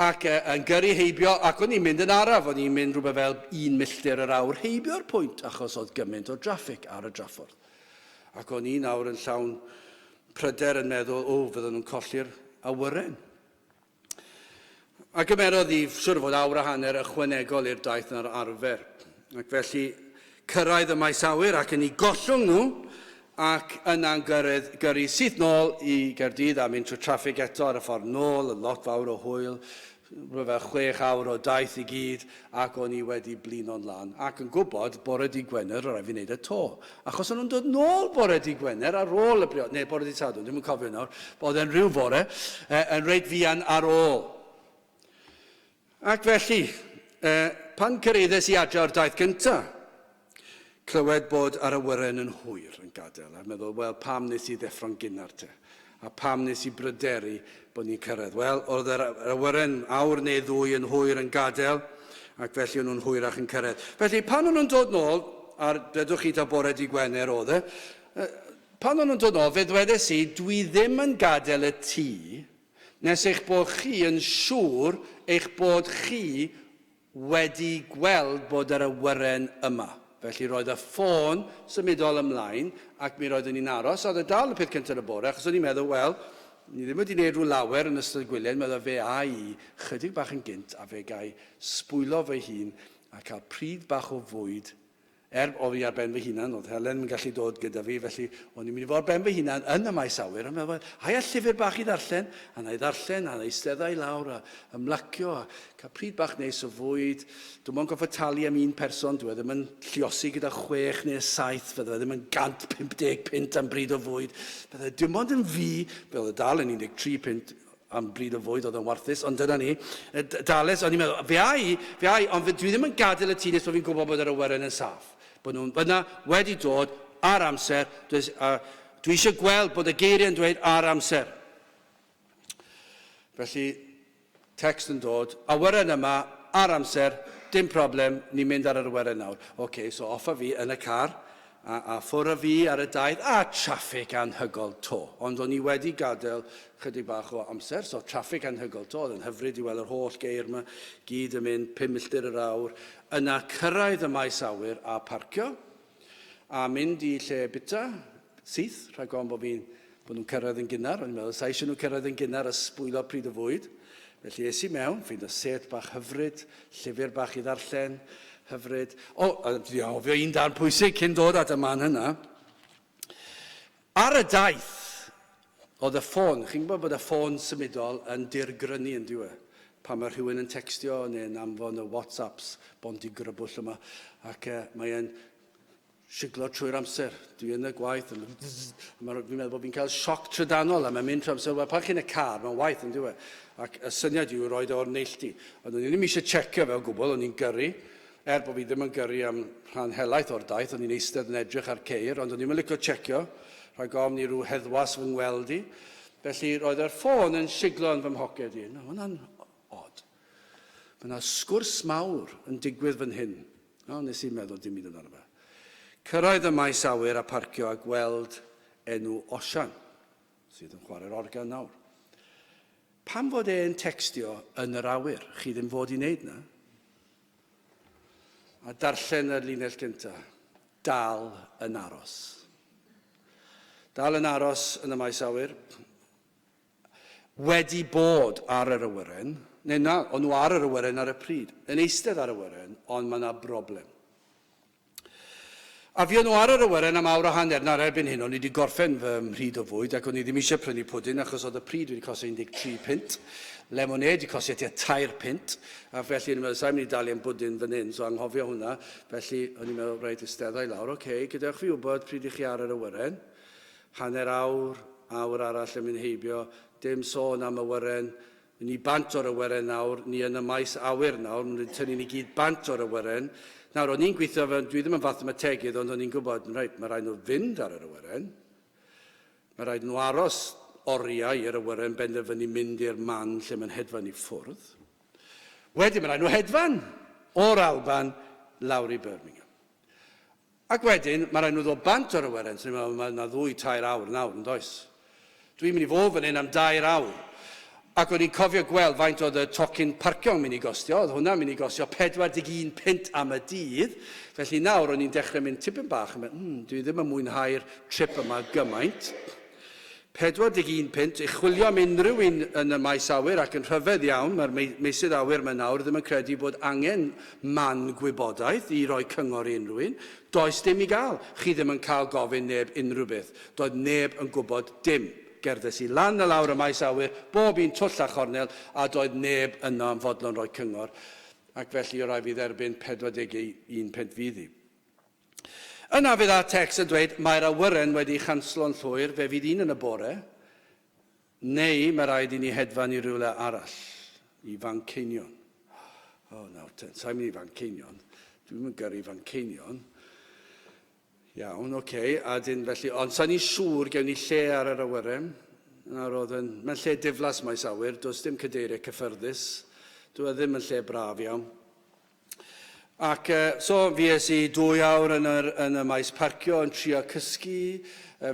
Ac yn gyrru heibio, ac o'n i'n mynd yn araf, o'n i'n mynd rhywbeth fel un milltir yr awr heibio'r pwynt, achos oedd gymaint o draffig ar y draffordd. Ac o'n i nawr yn llawn pryder yn meddwl, o, fydden nhw'n colli'r awyren. A gymerodd hi, siwr o fod, awr a hanner ychwanegol i'r daith na'r arfer. Ac felly, cyrraedd y maes awyr ac yn eu gollwng nhw, ac yna'n gyrraedd, gyrru syth nôl i Gaerdydd a mynd trwy traffig eto ar y ffordd nôl, yn lot fawr o hwyl, rhywbeth fel 6 awr o daith i gyd, ac o'n i wedi blino'n lân, ac yn gwybod bore dydd Gwener o raid fi wneud e 'to. Achos o'n nhw'n dod nôl bore dydd Gwener ar ôl y briod, neu bore dydd Sadwrn, dwi'm yn cofio nawr, oedd e'n rhyw fore, yn reit fuan ar ôl. Ac felly, pan cyrhaeddes i adre o'r daith gynta, clywed bod yr awyren yn hwyr yn gadael, a meddwl, wel, pam nes i ddeffro'n gynnar te? A pam nes i bryderu bod ni'n cyrraedd? Wel, oedd yr awyren awr neu ddwy yn hwyr yn gadael, ac felly o'n nhw'n hwyrach yn cyrraedd. Felly, pan o'n nhw'n dod nôl, ar, dwedwch chi taw bore dydd Gwener oedd e, pan o'n nhw'n dod nôl, fe ddwedes i, dwi ddim yn gadael y tŷ nes eich bod chi yn siŵr eich bod chi wedi gweld bod yr awyren yma. Felly roedd y ffôn symudol ymlaen ac mi roeddwn i'n aros, a oedd e dal y peth cyntaf yn y bore, achos o'n i'n meddwl, wel, ni ddim wedi gwneud rhyw lawer yn ystod y gwyliau, meddwl fe a i chydig bach yn gynt a fe ga i sbwylo fy hun a cael pryd bach o fwyd. Er o fi ar ben fy hunan, oedd Helen yn gallu dod gyda fi, felly o'n i'n mynd i fod ar ben fy hunan yn y maes awyr, a meddwl, a ia llyfr bach i ddarllen, a na i ddarllen, a na i steddau i lawr, a ymlacio, a cael pryd bach neis o fwyd. Dwi'n ond gorfod talu am un person, dwi e ddim yn lliosi gyda chwech neu saith, fydde fe ddim yn 150 punt am bryd o fwyd. Fydde dim ond yn fi, fe oedd e dal yn 13 punt am bryd o fwyd, oedd o'n warthus, ond dyna ni. Dales, o'n i'n meddwl, fe a i, fe a i, ond dwi ddim yn gadael y tŷ nes bod fi'n gwybod bod yr awyren yn saff. Bod nhw'n fyna wedi dod ar amser, dwi, a dwi eisiau gweld bod y geiriau'n dweud ar amser. Felly, text yn dod, awyren yma, ar amser, dim problem, ni'n mynd ar yr awyren nawr. Oce, okay, so off a fi yn y car, A, a ffwr a fi ar y daith, a traffig anhygol to. Ond o'n i wedi gadael chydig bach o amser, so traffig anhygol to, oedd yn hyfryd i weld yr holl geir yma, gyd yn mynd 5 milltir yr awr. Yna cyrraedd y maes awyr a parcio, a mynd i lle bita, syth, rhag ofn bod fi'n bod nhw'n cyrraedd yn gynnar. O'n i'n meddwl, sa eisiau nhw cyrraedd yn gynnar a sbwylo pryd o fwyd. Felly es i mewn, ffeindio set bach hyfryd, llyfr bach i ddarllen, hyfryd. O, a dwi anghofio un darn pwysig cyn dod at y man hynna. Ar y daith, oedd y ffôn, chi'n gwybod bod y ffôn symudol yn dirgrynu yn dyw e? Pan mae rhywun yn textio neu'n anfon y WhatsApps bondigrybwll yma, ac mae e'n siglo trwy'r amser. Dwi yn y gwaith, a fi'n meddwl bod fi'n cael sioc trydanol, a mae'n mynd trwy'r amser. Wel, pan chi'n y car, mae'n waith yn dyw e. Ac y syniad yw rhoi o'r neilltu. Ond o'n i ddim eisiau checio fe o gwbl, o'n i'n gyrru. Er bod fi ddim yn gyrru am rhan helaeth o'r daith, o'n i'n eistedd yn edrych ar ceir, ond o'n i'm yn licio checio, rhag ofn i rhyw heddwas fy ngweld i. Felly roedd yr ffôn yn siglo yn fy mhoced i. No, hwnna'n od. Mae yna sgwrs mawr yn digwydd fan hyn. O, nes i'n meddwl dim byd amdano fe. Cyrraedd y maes awyr a parcio a gweld enw Osian, sydd yn chwarae'r organ nawr. Pam fod e'n tecstio yn yr awyr? Chi ddim fod i wneud 'na. A darllen y linell gynta. Dal yn aros. Dal yn aros yn y maes awyr. Wedi bod ar yr awyren, neu na, o'n nhw ar yr awyren ar y pryd, yn eistedd ar awyren, ond mae yna broblem. A fuon nhw ar yr awyren am awr a hanner. Nawr, erbyn hyn, o'n i wedi gorffen fy mhryd o fwyd ac o'n i ddim eisiau prynu pwdin achos oedd y pryd wedi costio 13 punt. Lemonade wedi costio tua 3 punt. A felly o'n i'n meddwl, sa'n mynd i dalu am bwdin fan hyn, so anghofio hwnna. Felly o'n i'n meddwl, reit, eisteddai lawr, oce, okay, gadewch fi wybod pryd i chi ar yr awyren. Hanner awr, awr arall yn mynd heibio, dim sôn am awyren. Ni bant o'r awyren nawr, ni yn y maes awyr nawr, maen nhw wedi tynnu ni gyd bant o'r awyren. Nawr, o'n i'n gweithio fel, dwi ddim yn fathemategydd, ond o'n i'n gwybod, reit, mae rhaid nhw fynd ar yr awyren. Mae rhaid nhw aros oriau i'r awyren benderfynu mynd i'r man lle mae'n hedfan i ffwrdd. Wedyn mae rhaid nhw hedfan o'r Alban lawr i Birmingham. Ac wedyn, mae rhaid nhw ddod bant o'r awyren, so ni'n meddwl, mae yna ddwy, tair awr nawr, yn does? Dwi'n mynd i fod fan hyn am dair awr. Ac o'n i'n cofio gweld faint oedd y tocyn parcio'n mynd i gostio, oedd hwnna'n mynd i gostio 41 punt am y dydd, felly nawr o'n i'n dechrau mynd tipyn bach yn mynd, dwi ddim yn mwynhau'r trip yma gymaint. 41 punt i chwilio am unrhyw un yn y maes awyr ac yn rhyfedd iawn, mae'r meysydd awyr 'ma nawr ddim yn credu bod angen man gwybodaeth i roi cyngor i unrhyw un. Does dim i gael. Chi ddim yn cael gofyn neb unrhyw beth. Doedd neb yn gwybod dim. Gerddes i lan a lawr y maes awyr, bob un twll a chornel, a doedd neb yno yn fodlon rhoi cyngor, ac felly o raid fi dderbyn 41 punt fydd hi. Yna fe ddaeth tecst yn dweud, Mae'r awyren wedi'i chanslo'n llwyr, fe fydd un yn y bore, neu mae rhaid i ni hedfan i rywle arall, i Fanceinion. O, nawr ten, sa'n mynd i Fanceinion. Dwi'm yn gyrru Fanceinion. Iawn, oce, okay, a dyn felly, ond sa'n ni'n siŵr gewn ni lle ar yr awyren. Nawr oedd yn, mae'n lle diflas maes awyr, does dim cadeiriau cyffyrddus, dyw e ddim yn lle braf iawn. Ac so fues i dwy awr yn, yr, yn y maes parcio yn trio cysgu,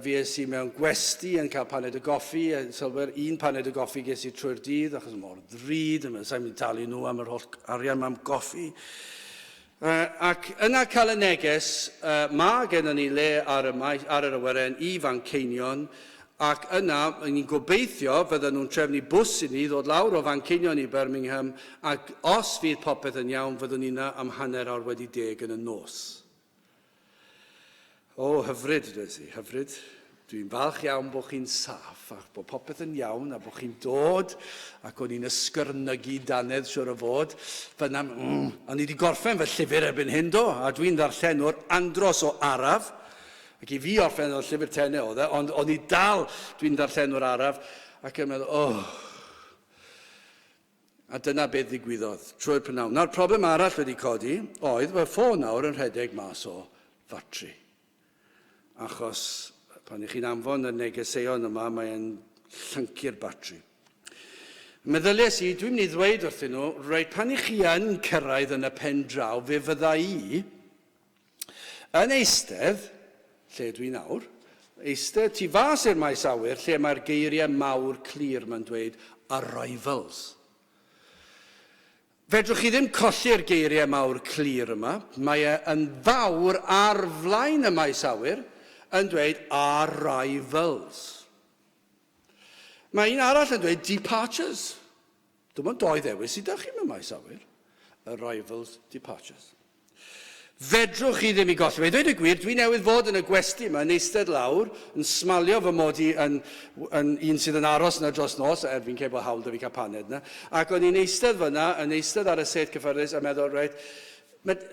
fues i mewn gwesty yn cael paned o goffi, sylwer un paned o goffi ges i trwy'r dydd achos mor ddrud, sa'n mynd i talu nhw am yr holl arian am goffi. Ac yna cael y neges, mae gennym ni le ar y, maes, ar yr awyren i Fanceinion, Ac yna, ni'n gobeithio, fyddan nhw'n trefnu bws i ni ddod lawr o Fanceinion i Birmingham, ac os fydd popeth yn iawn, fyddwn ni yna am 10:30 yn y nos. O, hyfryd, dweud i, hyfryd. Dwi'n falch iawn bod chi'n saff ac bod popeth yn iawn a bod chi'n dod ac o'n i'n ysgyrnygu dannedd siwr o fod. Fyna, o'n i wedi gorffen fy llyfr erbyn hyn do, a dwi'n ddarllenwr andros o araf. Ac i fi orffen oedd llyfr tenau oedd e, ond o'n i dal, dwi'n darllenwr araf, ac yn meddwl, oh. A dyna beth ddigwyddodd trwy'r prynhawn. Nawr, problem arall wedi codi oedd fy ffôn nawr yn rhedeg mas o fatri. Achos pan ych chi'n anfon y negeseuon yma, mae'n llyncu'r batri. Meddyliais i, dwi'n mynd i ddweud wrthyn nhw, reit, pan ych chi yn cyrraedd yn y pen draw, fe fydda i Yn eistedd, lle dwi nawr, eistedd tu fas i'r maes awyr lle mae'r geiriau mawr clir ma'n dweud arrivals. Fedrwch chi ddim colli'r geiriau mawr clir yma, mae e yn fawr ar flaen y maes awyr yn dweud arrivals. Mae un arall yn dweud departures. Dim ond doi ddewis sydd 'da chi mewn maes awyr, arrivals, departures. Fedrwch chi ddim i golli fe. I ddweud y gwir, dwi newydd fod yn y gwesty yma, yn eistedd lawr, yn smalio fy mod i yn, yn un sydd yn aros yna dros nos, er fi'n credu bod hawl 'da fi cael paned yna, ac o'n i'n eistedd fyna, yn eistedd ar y sêt cyffyrddus a meddwl, reit,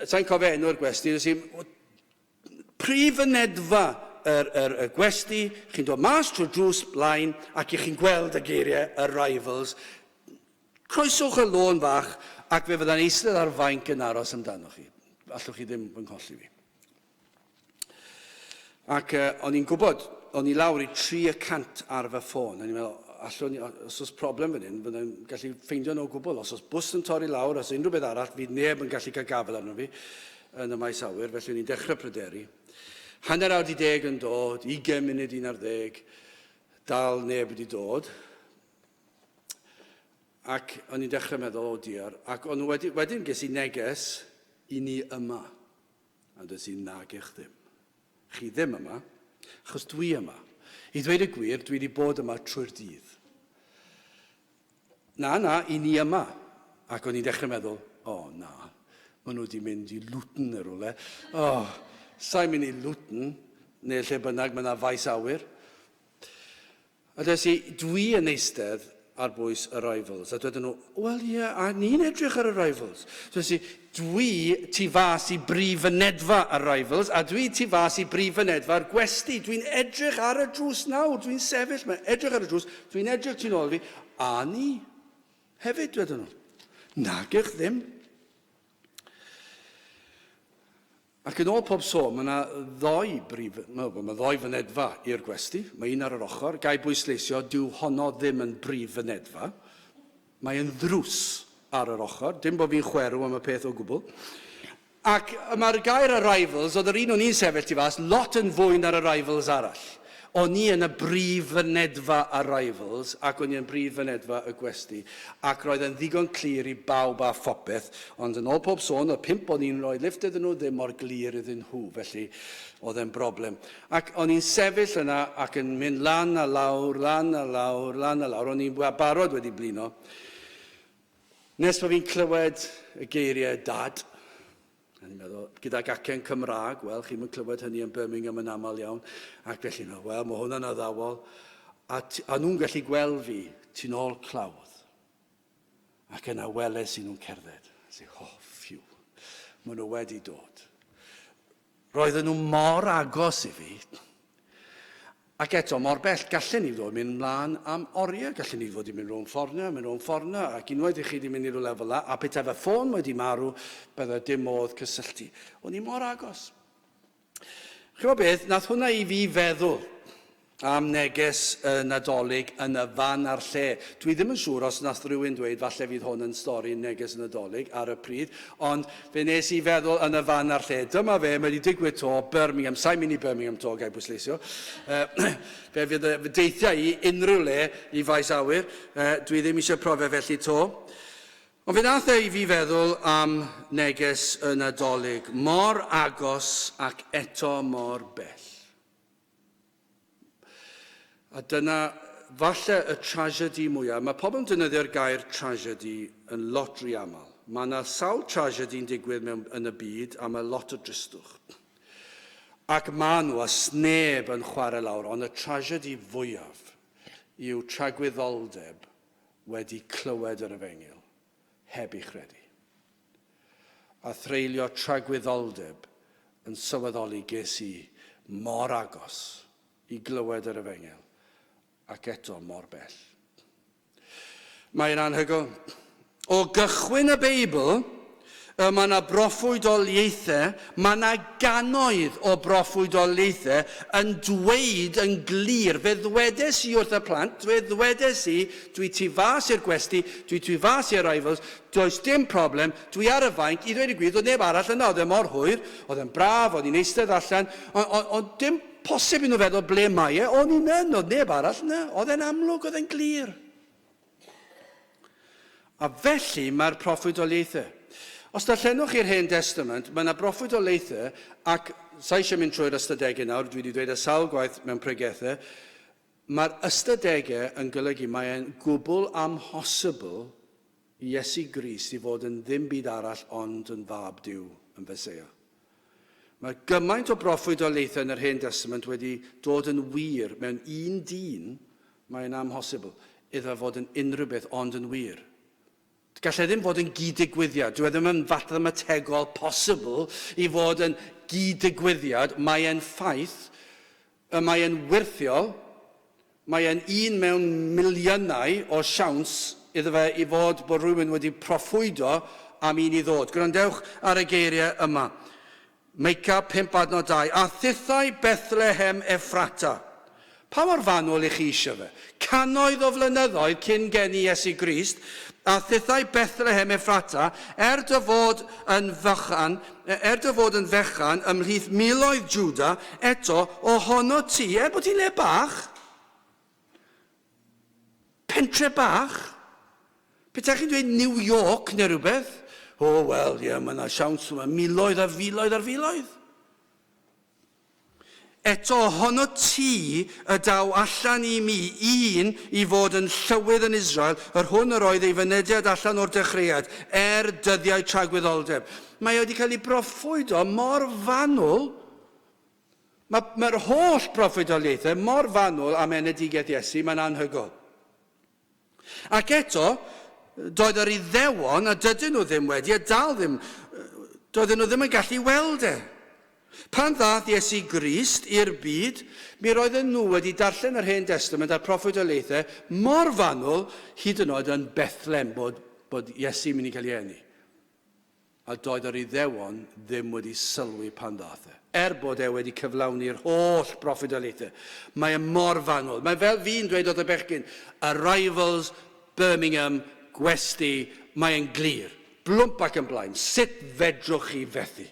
sa i'n cofio enw'r gwesty, nes i, prif fynedfa yr, yr, y gwesty, chi'n dod mas trwy'r drws blaen ac i chi'n gweld y geiriau arrivals. Croeswch y lôn fach ac fe fydda'n eistedd ar fainc yn aros amdanoch chi. Allwch chi ddim fy ngholli fi. Ac o'n i'n gwybod, o'n i lawr i 3% ar fy ffôn. O'n i'n meddwl, allwn i, os oes problem fan hyn, fyddai'n gallu ffeindio nhw o gwbl. Os oes bws yn torri lawr, os unrhyw beth arall, fydd neb yn gallu cael gafael arno fi yn y maes awyr, felly o'n i'n dechrau pryderu. Hanner awr di deg yn dod, 20 munud 11, dal neb wedi dod. Ac o'n i'n dechrau meddwl, o diar. Ac o'n wedi, wedyn ges i neges i ni yma. A dweud i nag eich ddim. Chi ddim yma, achos dwi yma. I ddweud y gwir, dwi wedi bod yma trwy'r dydd. Na, na, i ni yma. Ac o'n i'n dechrau meddwl, o oh, na, maen nhw wedi mynd i Luton neu rhywle. O, oh, sa'n mynd i Luton, neu lle bynnag mae yna faes awyr. A des i, dwi yn eistedd ar bwys Arrivals. A dwedon nhw, wel ie, yeah, a ni'n edrych ar Arrivals. Dwedais i, dwi tu fas i brif fynedfa Arrivals, a dwi tu fas i brif fynedfa'r gwesty. Dwi'n edrych ar y drws nawr, dwi'n sefyll, mae'n edrych ar y drws, dwi'n edrych tu nôl fi, a ni hefyd, dwedon nhw. Nagych ddim. Ac yn ôl pob sôn, mae yna ddoi brif, mae yna ddoi fynedfa i'r gwesty. Mae un ar yr ochr. Ga i bwysleisio, dyw honno ddim yn brif fynedfa. Mae yn ddrws ar yr ochr. Dim bod fi'n chwerw am y peth o gwbl. Ac mae'r gair arrivals, oedd yr un o'n i'n sefyll tu fas, lot yn fwy na'r arrivals arall. O'n i yn y brif fynedfa arrivals ac o'n i yn brif fynedfa y gwesty ac roedd e'n ddigon clir i bawb a phopeth, ond yn ôl pob sôn oedd pump o'n i'n rhoi lifft iddyn nhw ddim mor glir iddyn nhw, felly oedd e'n broblem. Ac o'n i'n sefyll yna ac yn mynd lan a lawr, lan a lawr, lan a lawr, o'n i'n barod wedi blino, nes bod fi'n clywed y geiriau 'Dad'. A ni'n meddwl, gydag acen Cymraeg, wel, chi'm yn clywed hynny yn Birmingham yn aml iawn. Ac felly, no, wel, mae hwnna'n addawol. A, a nhw'n gallu gweld fi tu nôl clawdd. Ac yna weles i nhw'n cerdded. A si, oh, phew, maen nhw wedi dod. Roedden nhw mor agos i fi. Ac eto, mor bell, gallen ni fod yn mynd mlaen am oriau, gallen ni fod yn mynd rownd ffordd 'na, mynd rownd ffordd 'na, ac unwaith i chi wedi mynd i rywle fel 'na, a petai fy ffôn wedi marw, byddai dim modd cysylltu. O'n i mor agos. Chi'mod beth, nath hwnna i fi feddwl am neges y Nadolig yn y fan a'r lle. Dwi ddim yn siŵr os nath rhywun dweud falle fydd hwn yn stori neges y Nadolig ar y pryd, Ond fe wnes i feddwl yn y fan a'r lle, dyma fe, mae wedi digwydd 'to, Birmingham, sa i'n mynd i Birmingham 'to, ga i bwysleisio. Fe fydd, fe deithia i unrhyw le i faes awyr, dwi ddim eisiau profiad felly 'to. Ond fe wnaeth e i fi feddwl am neges y Nadolig, mor agos ac eto mor bell. A dyna falle y tragedy mwyaf. Mae pobl yn defnyddio'r gair tragedy yn lot rhy aml. Mae yna sawl tragedy yn digwydd mewn, yn y byd a mae lot o dristwch. Ac maen nhw a sneb yn chwarae lawr, ond y tragedy fwyaf yw tragwyddoldeb wedi clywed yr efengyl heb ei chredu. A threulio tragwyddoldeb yn sylweddoli ges i mor agos i glywed yr efengyl ac eto mor bell. Mae'n anhygoel. O gychwyn y Beibl, y mae yna broffwydoliaethau, mae yna gannoedd o broffwydoliaethau yn dweud yn glir, fe ddwedes i wrth y plant, fe ddwedes i, dwi tu fas i'r gwesty, dwi tu fas i Arrivals, does dim problem, dwi ar y fainc, i ddweud y gwir, doedd neb arall yna, oedd e mor hwyr, oedd e'n braf, o'n i'n eistedd allan, ond on, on, dim posib i nhw feddwl ble mae e, o'n i'n yn, oedd neb arall yna, oedd e'n amlwg, oedd e'n glir. A felly mae'r proffwydoliaethau. Os darllenwch chi'r Hen Destament, mae yna broffwydoliaethau, ac sa eisiau mynd trwy'r ystadegau nawr, dwi wedi dweud e sawl gwaith mewn pregethau, mae'r ystadegau yn golygu mae e'n gwbl amhosibl i Iesu Grist i fod yn ddim byd arall ond yn fab Duw, yn Feseia. Mae gymaint o broffwydoliaethau yn yr Hen Destament wedi dod yn wir mewn un dyn, mae'n amhosibl iddo fod yn unrhyw beth ond yn wir. Gallai ddim fod yn gyd-ddigwyddiad. Dyw e ddim yn fathemategol posibl i fod yn gyd-ddigwyddiad. Mae e'n ffaith, y mae e'n wyrthiol, mae e'n un mewn miliynau o siawns iddo fe i fod bod rhywun wedi proffwydo am un i ddod. Gwrandewch ar y geiriau yma. Meica 5 adnod 2, A thithau Bethlehem Ephrata. Pa mor fanwl i chi eisiau fe? Cannoedd o flynyddoedd cyn geni Iesu Grist, a thithau Bethlehem Ephrata, er dy fod yn fychan, er dy fod yn fechan ymhlith miloedd Juda, eto ohono ti, er bod ti'n le bach, pentre bach, petai chi'n dweud New York neu rhywbeth, o oh, wel, ie, yeah, mae yna siawns, mae miloedd a filoedd ar filoedd. Eto ohono ti y daw allan i mi un i fod yn llywydd yn Israel, yr hwn yr oedd ei fynediad allan o'r dechreuad, er dyddiau tragwyddoldeb. Mae e wedi cael ei broffwydo mor fanwl. Mae'r mae holl broffwydoliaethau mor fanwl am enedigaeth Iesu, mae'n anhygoel. Ac eto, doedd yr Iddewon, a dydyn nhw ddim wedi, a dal ddim, doedden nhw ddim yn gallu weld e. Pan ddaeth Iesu Grist i'r byd, mi roedden nhw wedi darllen yr Hen Destament a'r proffwydoliaethau mor fanwl, hyd yn oed yn Bethlehem, bod, bod Iesu'n mynd i cael ei eni. A doedd yr Iddewon ddim wedi sylwi pan ddaeth e. Er bod e wedi cyflawni'r holl broffwydoliaethau. Mae e mor fanwl. Mae fel fi'n dweud wrth y bechgyn, arrivals, Birmingham, gwesty, mae e'n glir. Blwmp ac yn blaen. Sut fedrwch chi fethu?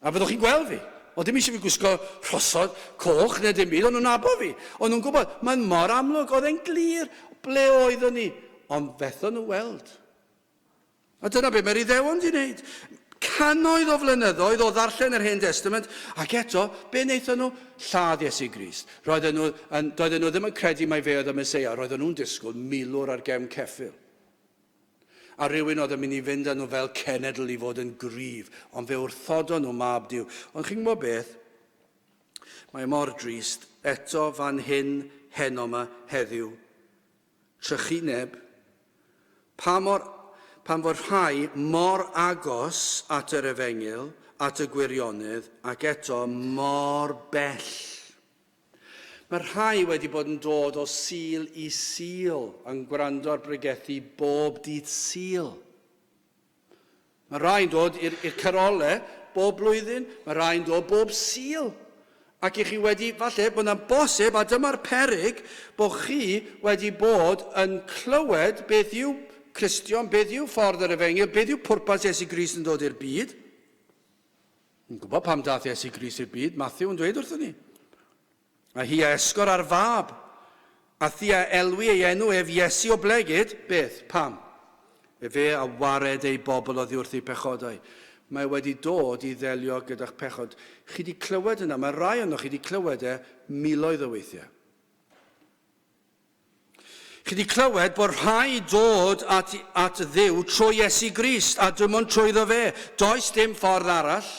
A fyddwch chi'n gweld fi. O dim eisiau fi gwisgo rhosod coch neu dim byd, o'n nhw'n nabo fi. O'n nhw'n gwybod, mae'n mor amlwg, oedd e'n glir ble oeddwn ni. Ond fethon nhw weld. A dyna be mae'r Iddewon di wneud. Cannoedd o flynyddoedd o ddarllen yr Hen Testament, ac eto, be wnaethon nhw? Lladd Iesu Grist. Roedden nhw, yn, doedden nhw ddim yn credu mai fe oedd y Meseia, roedden nhw'n disgwyl milwr ar gefn ceffyl. A rhywun oedd yn mynd i fynd â nhw fel cenedl i fod yn gryf, ond fe wrthodon nhw mab Duw. Ond chi'n gwybod beth? Mae mor drist, eto fan hyn, heno yma, heddiw, Trychineb, pa mor, pan fod rhai mor agos at yr efengyl, at y gwirionedd, ac eto mor bell. Mae rhai wedi bod yn dod o Sul i Sul yn gwrando ar bregethu bob dydd Sul. Mae rhai'n dod i'r carolau bob blwyddyn, mae rhai'n dod bob Sul. Ac i chi wedi, falle, bod yna'n bosib, a dyma'r peryg, bod chi wedi bod yn clywed beth yw Cristion, beth yw ffordd yr efengyl, beth yw pwrpas Iesu Grist yn dod i'r byd. Yn gwybod pam dath Iesu Grist i'r byd, Matthew yn dweud wrthyn ni. A hi a esgor ar fab, a thi a elwi ei enw ef Iesu oblegid, beth, pam? Efe a wared ei bobl oddi wrth eu pechodau. Mae wedi dod i ddelio gyda'ch pechod. Chi wedi clywed yna, mae rai ohonoch chi wedi clywed e miloedd o weithiau. Chi wedi clywed bod rhaid dod at, at Dduw trwy Iesu Grist, a dim ond trwyddo fe. Does dim ffordd arall.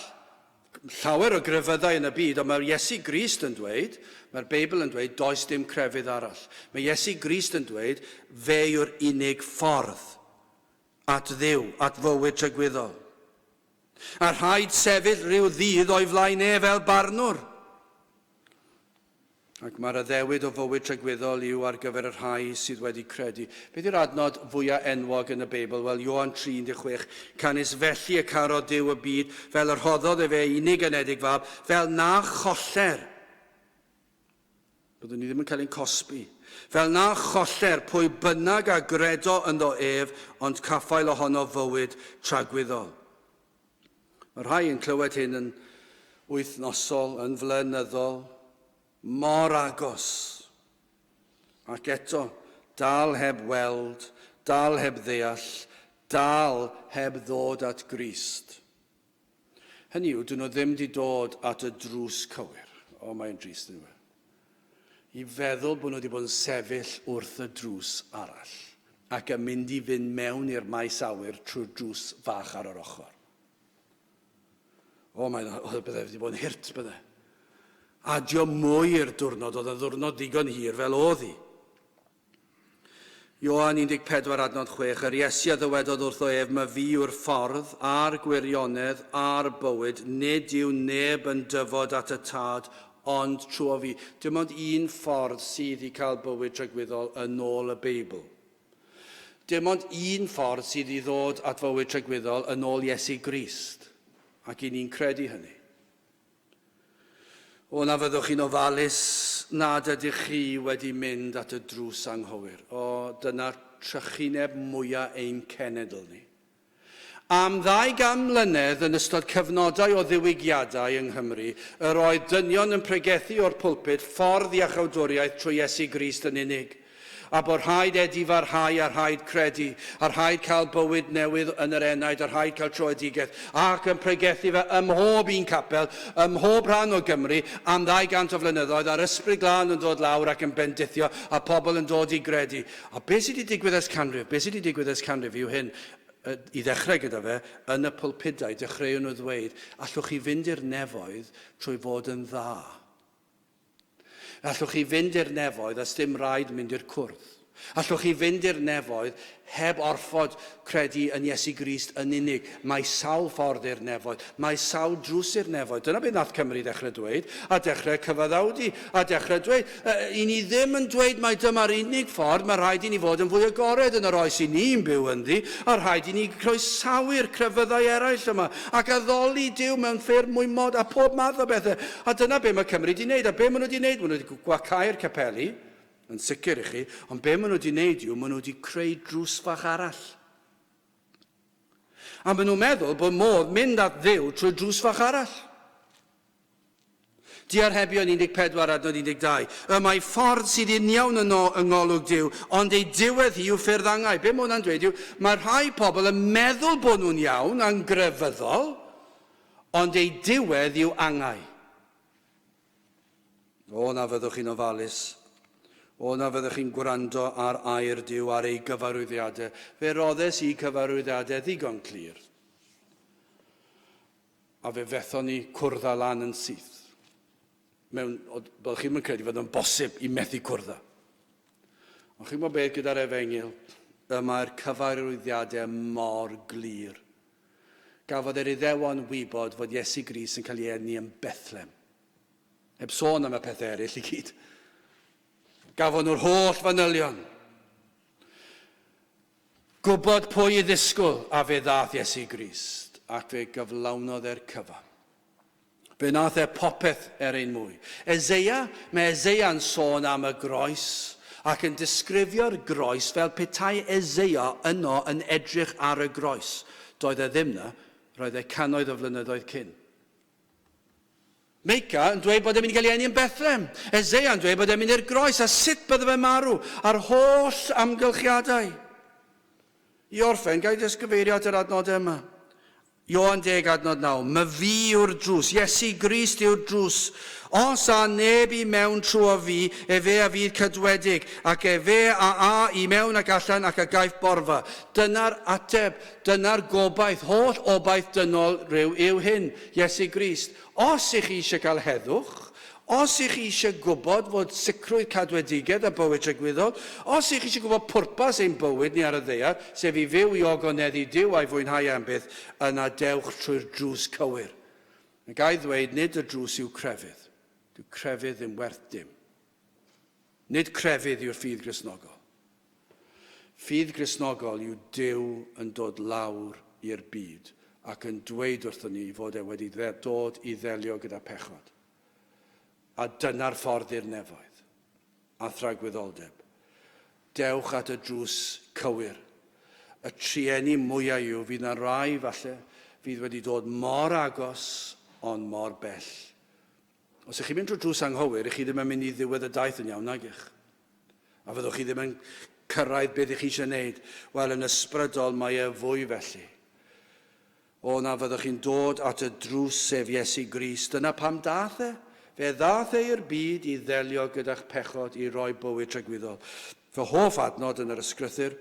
Llawer o grefyddau yn y byd, ond mae Iesu Grist yn dweud, mae'r Beibl yn dweud, does dim crefydd arall. Mae Iesu Grist yn dweud, fe yw'r unig ffordd at Dduw, at fywyd tragwyddol. A rhaid sefyll rhyw ddydd o'i flaen e fel barnwr. Ac mae'r addewid o fywyd tragwyddol yw ar gyfer y rhai sydd wedi credu. Beth yw'r adnod fwyaf enwog yn y Beibl? Wel, Ioan 3:16. Canys felly y carodd Duw y byd, fel y rhoddodd efe ei unig anedig fab, fel na choller. Byddwn ni ddim yn cael ein cosbi. Fel na choller pwy bynnag a gredo ynddo ef, ond caffael ohono fywyd tragwyddol. Mae rhai yn clywed hyn yn wythnosol, yn flynyddol, mor agos. Ac eto, dal heb weld, dal heb ddeall, dal heb ddod at Grist. Hynny yw, dyn nhw ddim wedi dod at y drws cywir. O, mae'n drist yn yw. I feddwl bod nhw wedi bod yn sefyll wrth y drws arall ac yn mynd i fynd mewn i'r maes awyr trwy'r drws fach ar yr ochr. O, mae'n, o, bydde wedi bod yn hurt, bydde. Adio mwy i'r diwrnod, oedd yn ddiwrnod ddigon hir fel oedd hi. Ioan 14 adnod 6, Yr Iesu a ddywedodd wrtho ef, My fi yw'r ffordd, a'r gwirionedd, a'r bywyd, nid yw neb yn dyfod at y Tad, ond trwy fi. Dim ond un ffordd sydd i cael bywyd tragwyddol yn ôl y Beibl. Dim ond un ffordd sydd i ddod at fywyd tragwyddol yn ôl Iesu Grist, ac i ni'n credu hynny. O, na fyddwch chi'n ofalus nad ydych chi wedi mynd at y drws anghywir. O, dyna trychineb mwyaf ein cenedl ni. Am ddau gan mlynedd yn ystod cyfnodau o ddiwygiadau yng Nghymru, yr oedd dynion yn pregethu o'r pulpud ffordd iachawdwriaeth trwy Iesu Grist yn unig. A bod rhaid edifarhau a rhaid credu, a rhaid cael bywyd newydd yn yr enaid, a rhaid cael troedigaeth, ac yn pregethu fe ym mhob un capel, ym mhob rhan o Gymru, am 200 o flynyddoedd, a'r Ysbryd Glân yn dod lawr ac yn bendithio, a pobl yn dod i gredu. A beth sydd wedi digwydd ers canrif? Beth sydd wedi digwydd ers canrif yw hyn, i ddechrau gyda fe, yn y pulpudau, dechreuon nhw ddweud, allwch chi fynd i'r nefoedd trwy fod yn dda. Allwch chi fynd i'r nefoedd a sdim rhaid mynd i'r cwrdd. Allwch chi fynd i'r nefoedd heb orfod credu yn Iesu Grist yn unig. Mae sawl ffordd i'r nefoedd. Mae sawl drws i'r nefoedd. Dyna beth nath Cymru ddechrau dweud, a dechrau cyfaddawdu, a dechrau dweud, i ni ddim yn dweud mai dyma'r unig ffordd, mae rhaid i ni fod yn fwy agored yn yr oes i ni'n byw ynddi, a rhaid i ni croesawu'r crefyddau eraill yma, ac addoli Duw mewn ffyrdd mwy mod, a pob math o bethau. A dyna be mae Cymru wedi wneud. A be maen nhw wedi wneud? Maen nhw wedi gwacau'r capeli, yn sicr i chi, ond be maen nhw wedi wneud yw, maen nhw wedi creu drws fach arall. A maen nhw'n meddwl bod modd mynd at Dduw trwy drws fach arall. Diarhebion 14 adnod 12. Y mae ffordd sydd uniawn yno yng ngolwg Duw, ond ei diwedd hi yw ffyrdd angau. Be mae hwnna'n dweud yw, mae rhai pobl yn meddwl bod nhw'n iawn a'n grefyddol, Ond ei diwedd yw angau. O, na fyddwch chi'n ofalus. O, na fyddwch chi'n gwrando ar air Duw, ar ei gyfarwyddiadau. Fe roddes i cyfarwyddiadau ddigon clir. A fe fethon ni cwrdd â lan yn syth. Mewn, byddwch chi'n credu fod yn bosib i methu cwrdd â. Ond chi'n gwybod beth gyda'r efengyl, y mae'r cyfarwyddiadau mor glir. Gafodd yr Iddewon wybod fod Iesu Grist yn cael ei eni yn Bethlem. Heb sôn am y pethau eraill i gyd. Gafon nhw'r holl fanylion. Gwybod pwy i ddisgwyl a fe ddath Iesu Grist ac fe gyflawnodd e'r cyfan. Fe wnaeth e popeth er ein mwy. Eseia, mae Eseia'n sôn am y groes ac yn disgrifio'r groes fel petai Eseia yno yn edrych ar y groes. Doedd e ddim 'na, roedd e cannoedd o flynyddoedd cyn. Meica yn dweud bod e'n mynd i gael ei eni yn Bethlehem. Eseia yn dweud bod e'n mynd i'r groes a sut bydde fe'n marw a'r holl amgylchiadau. I orffen, ga i jyst gyfeirio at yr adnodau yma. Ioan 10 adnod 9, Myfi yw'r drws, Iesu Grist yw'r drws. Os â neb i mewn trwy fi, efe a fydd cadwedig, ac efe a a i mewn ac allan ac a gaiff borfa. Dyna'r ateb, dyna'r gobaith, holl obaith dynol rhyw yw hyn, Iesu Grist. Os ych chi eisiau cael heddwch, Os ych chi eisiau gwybod fod sicrwydd cadwedigaeth a bywyd tragwyddol, os ych chi eisiau gwybod pwrpas ein bywyd ni ar y ddaear, sef i fyw i ogoneddu Duw a'i fwynhau am byth, yna dewch trwy'r drws cywir. A ga i ddweud, nid y drws yw crefydd. Dyw crefydd ddim werth dim. Nid crefydd yw'r ffydd Gristnogol. Ffydd Gristnogol yw Duw yn dod lawr i'r byd ac yn dweud wrthon ni fod e wedi dod i ddelio gyda pechod. A dyna'r ffordd i'r nefoedd, a thragwyddoldeb. Dewch at y drws cywir. Y trueni mwyaf yw, fydd 'na rai, falle, fydd wedi dod mor agos, ond mor bell. Os ych chi'n mynd drwy'r drws anghywir, ych chi ddim yn mynd i ddiwedd y daith yn iawn, nag ych? A fyddwch chi ddim yn cyrraedd beth ych chi eisiau gwneud. Wel, yn ysbrydol, mae e fwy felly. O, na fyddwch chi'n dod at y drws, sef Iesu Grist. Dyna pam dath e. Fe ddath e i'r byd i ddelio gyda'ch pechod, i roi bywyd tragwyddol. Fy hoff adnod yn yr Ysgrythur,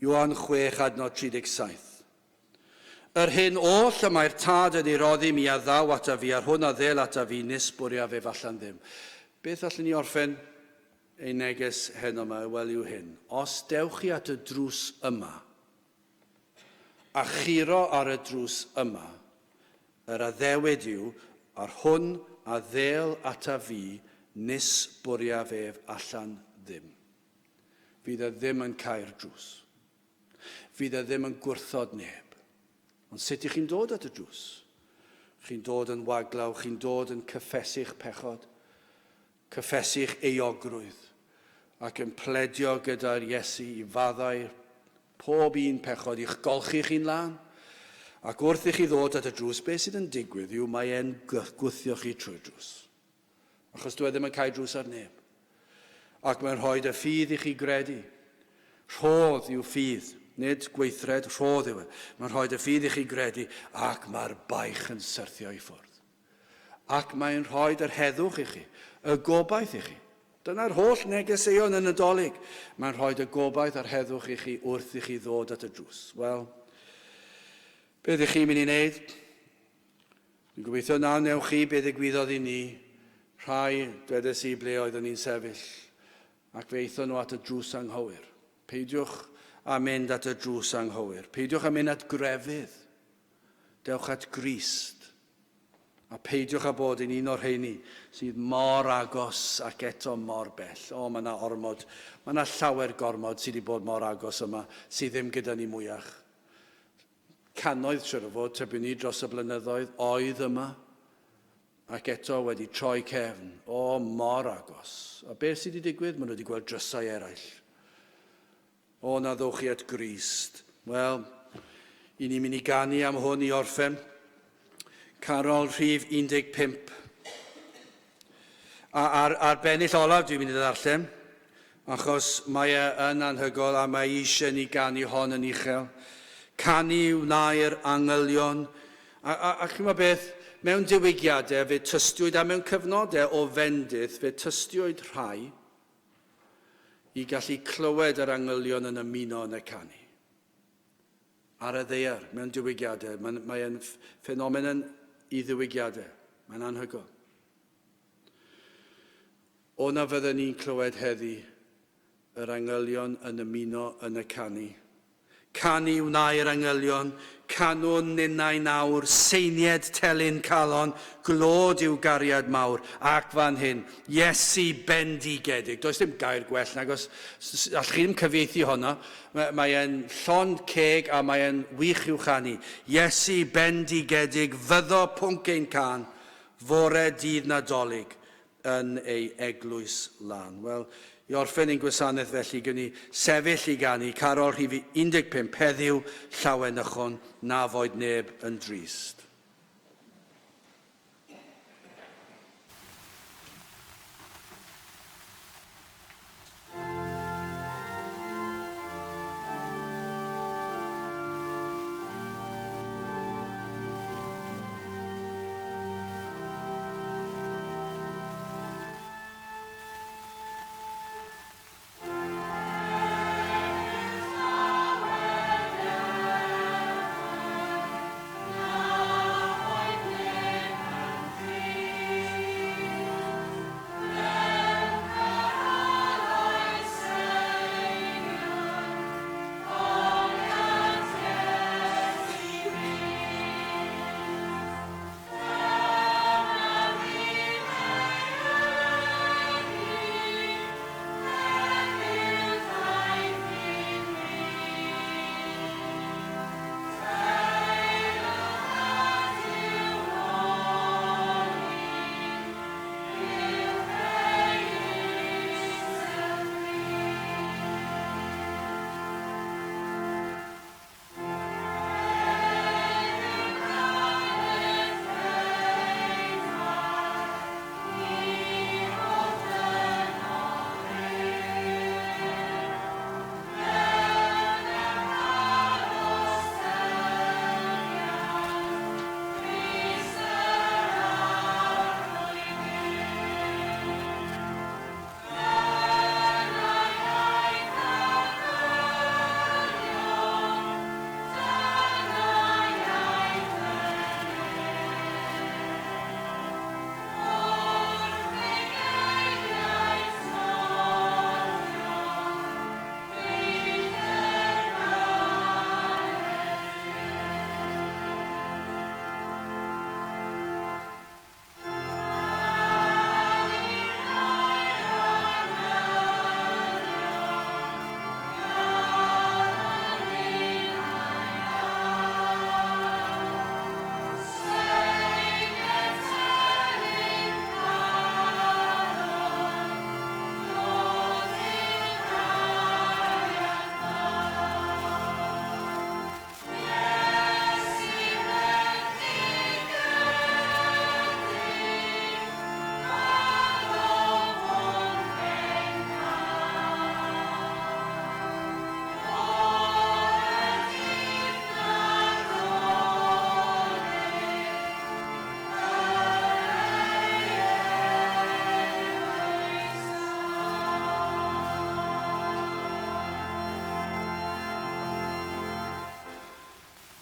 Ioan 6 adnod 37. Yr hyn oll y mae'r Tad yn ei roddi mi a ddaw ataf fi, a'r hwn a ddel ataf fi, nis bwriaf ef allan ddim. Beth allwn ni orffen ein neges heno yma? Wel, yw hyn. Os dewch chi at y drws yma, A churo ar y drws yma, yr addewid yw, A'r hwn a ddêl ataf fi, nis bwriaf ef allan ddim. Fydd e ddim yn cau'r drws. Fydd e ddim yn gwrthod neb. Ond sut ych chi'n dod at y drws? Chi'n dod yn waglaw, chi'n dod yn cyffesu'ch pechod. cyffesu'ch euogrwydd ac yn pledio gyda'r Iesu i faddau pob un pechod i'ch golchi chi'n lân. Ac wrth i chi ddod at y drws, beth sydd yn digwydd yw mae e'n gwthio chi trwy'r drws. Achos dyw e ddim yn cau drws ar neb. Ac mae'n rhoi y ffydd i chi gredu. Rhodd yw ffydd, nid gweithred, rhodd yw e. Mae'n rhoi y ffydd i chi gredu ac mae'r baich yn syrthio i ffwrdd. Ac mae'n rhoi yr heddwch i chi, y gobaith i chi. Dyna'r holl negeseuon yn y Nadolig. Mae'n rhoi y gobaith a'r heddwch i chi wrth i chi ddod at y drws. Wel, beth ydych chi'n mynd i wneud? Dwi'n gobeithio na wnewch chi beth ddigwyddodd i ni. Rhai, dwedes i ble oeddwn ni'n sefyll, ac fe aethon nhw at y drws anghywir. Peidiwch â mynd at y drws anghywir. Peidiwch â mynd at grefydd. Dewch at Grist. A peidiwch â bod yn un o'r rheini sydd mor agos ac eto mor bell. O, mae yna ormod, mae yna llawer gormod sydd wedi bod mor agos yma sydd ddim gyda ni mwyach. Cannoedd, siwr o fod, tybiwn ni dros y blynyddoedd, oedd yma ac eto wedi troi cefn. O, mor agos. A beth sydd wedi digwydd? Maen nhw wedi gweld drysau eraill. O, na ddowch chi at Grist. Wel, i ni'n mynd i ganu am hwn i orffen. Carol rhif 15. A ar, ar bennill olaf dwi'n mynd i ddarllen, achos mae e yn anhygoel a mae eisiau ni ganu hon yn uchel. Canu wnâi'r angylion. A, a, a chi'n beth, mewn diwygiadau fe tystiwyd, a mewn cyfnodau o fendith fe tystiwyd rhai i gallu clywed yr angylion yn ymuno yn y canu. Ar y ddaear, mewn diwygiadau. Mae'n mae ffenomen i ddiwygiadau. Mae'n anhygoel. O na fydden ni'n clywed heddi yr angylion yn ymuno yn y canu. Canu wnâi'r angylion, canwn ninnau nawr, seinied telyn calon, glod i'w gariad mawr, ac fan hyn, Iesu bendigedig. Does dim gair gwell nag os, allwch chi ddim cyfieithu honno. Mae e'n llond ceg a mae e'n wych i'w chanu. Iesu bendigedig, fyddo pwnc ein cân, fore dydd Nadolig yn ei eglwys lân. Wel, i orffen ein gwasanaeth felly, gwn ni sefyll i ganu carol rhif 15 heddiw, llawenychwn, na foed neb yn drist.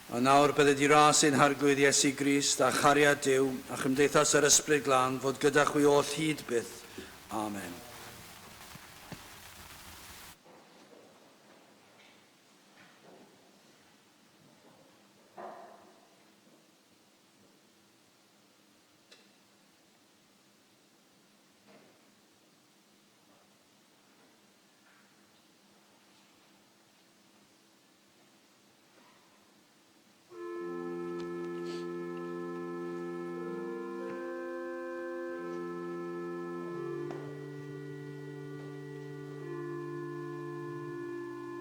A nawr bydded i ras ein harglwydd Iesu Grist a chariad Duw a chymdeithas yr Ysbryd Glân fod gyda chwi oll hyd byth. Amen.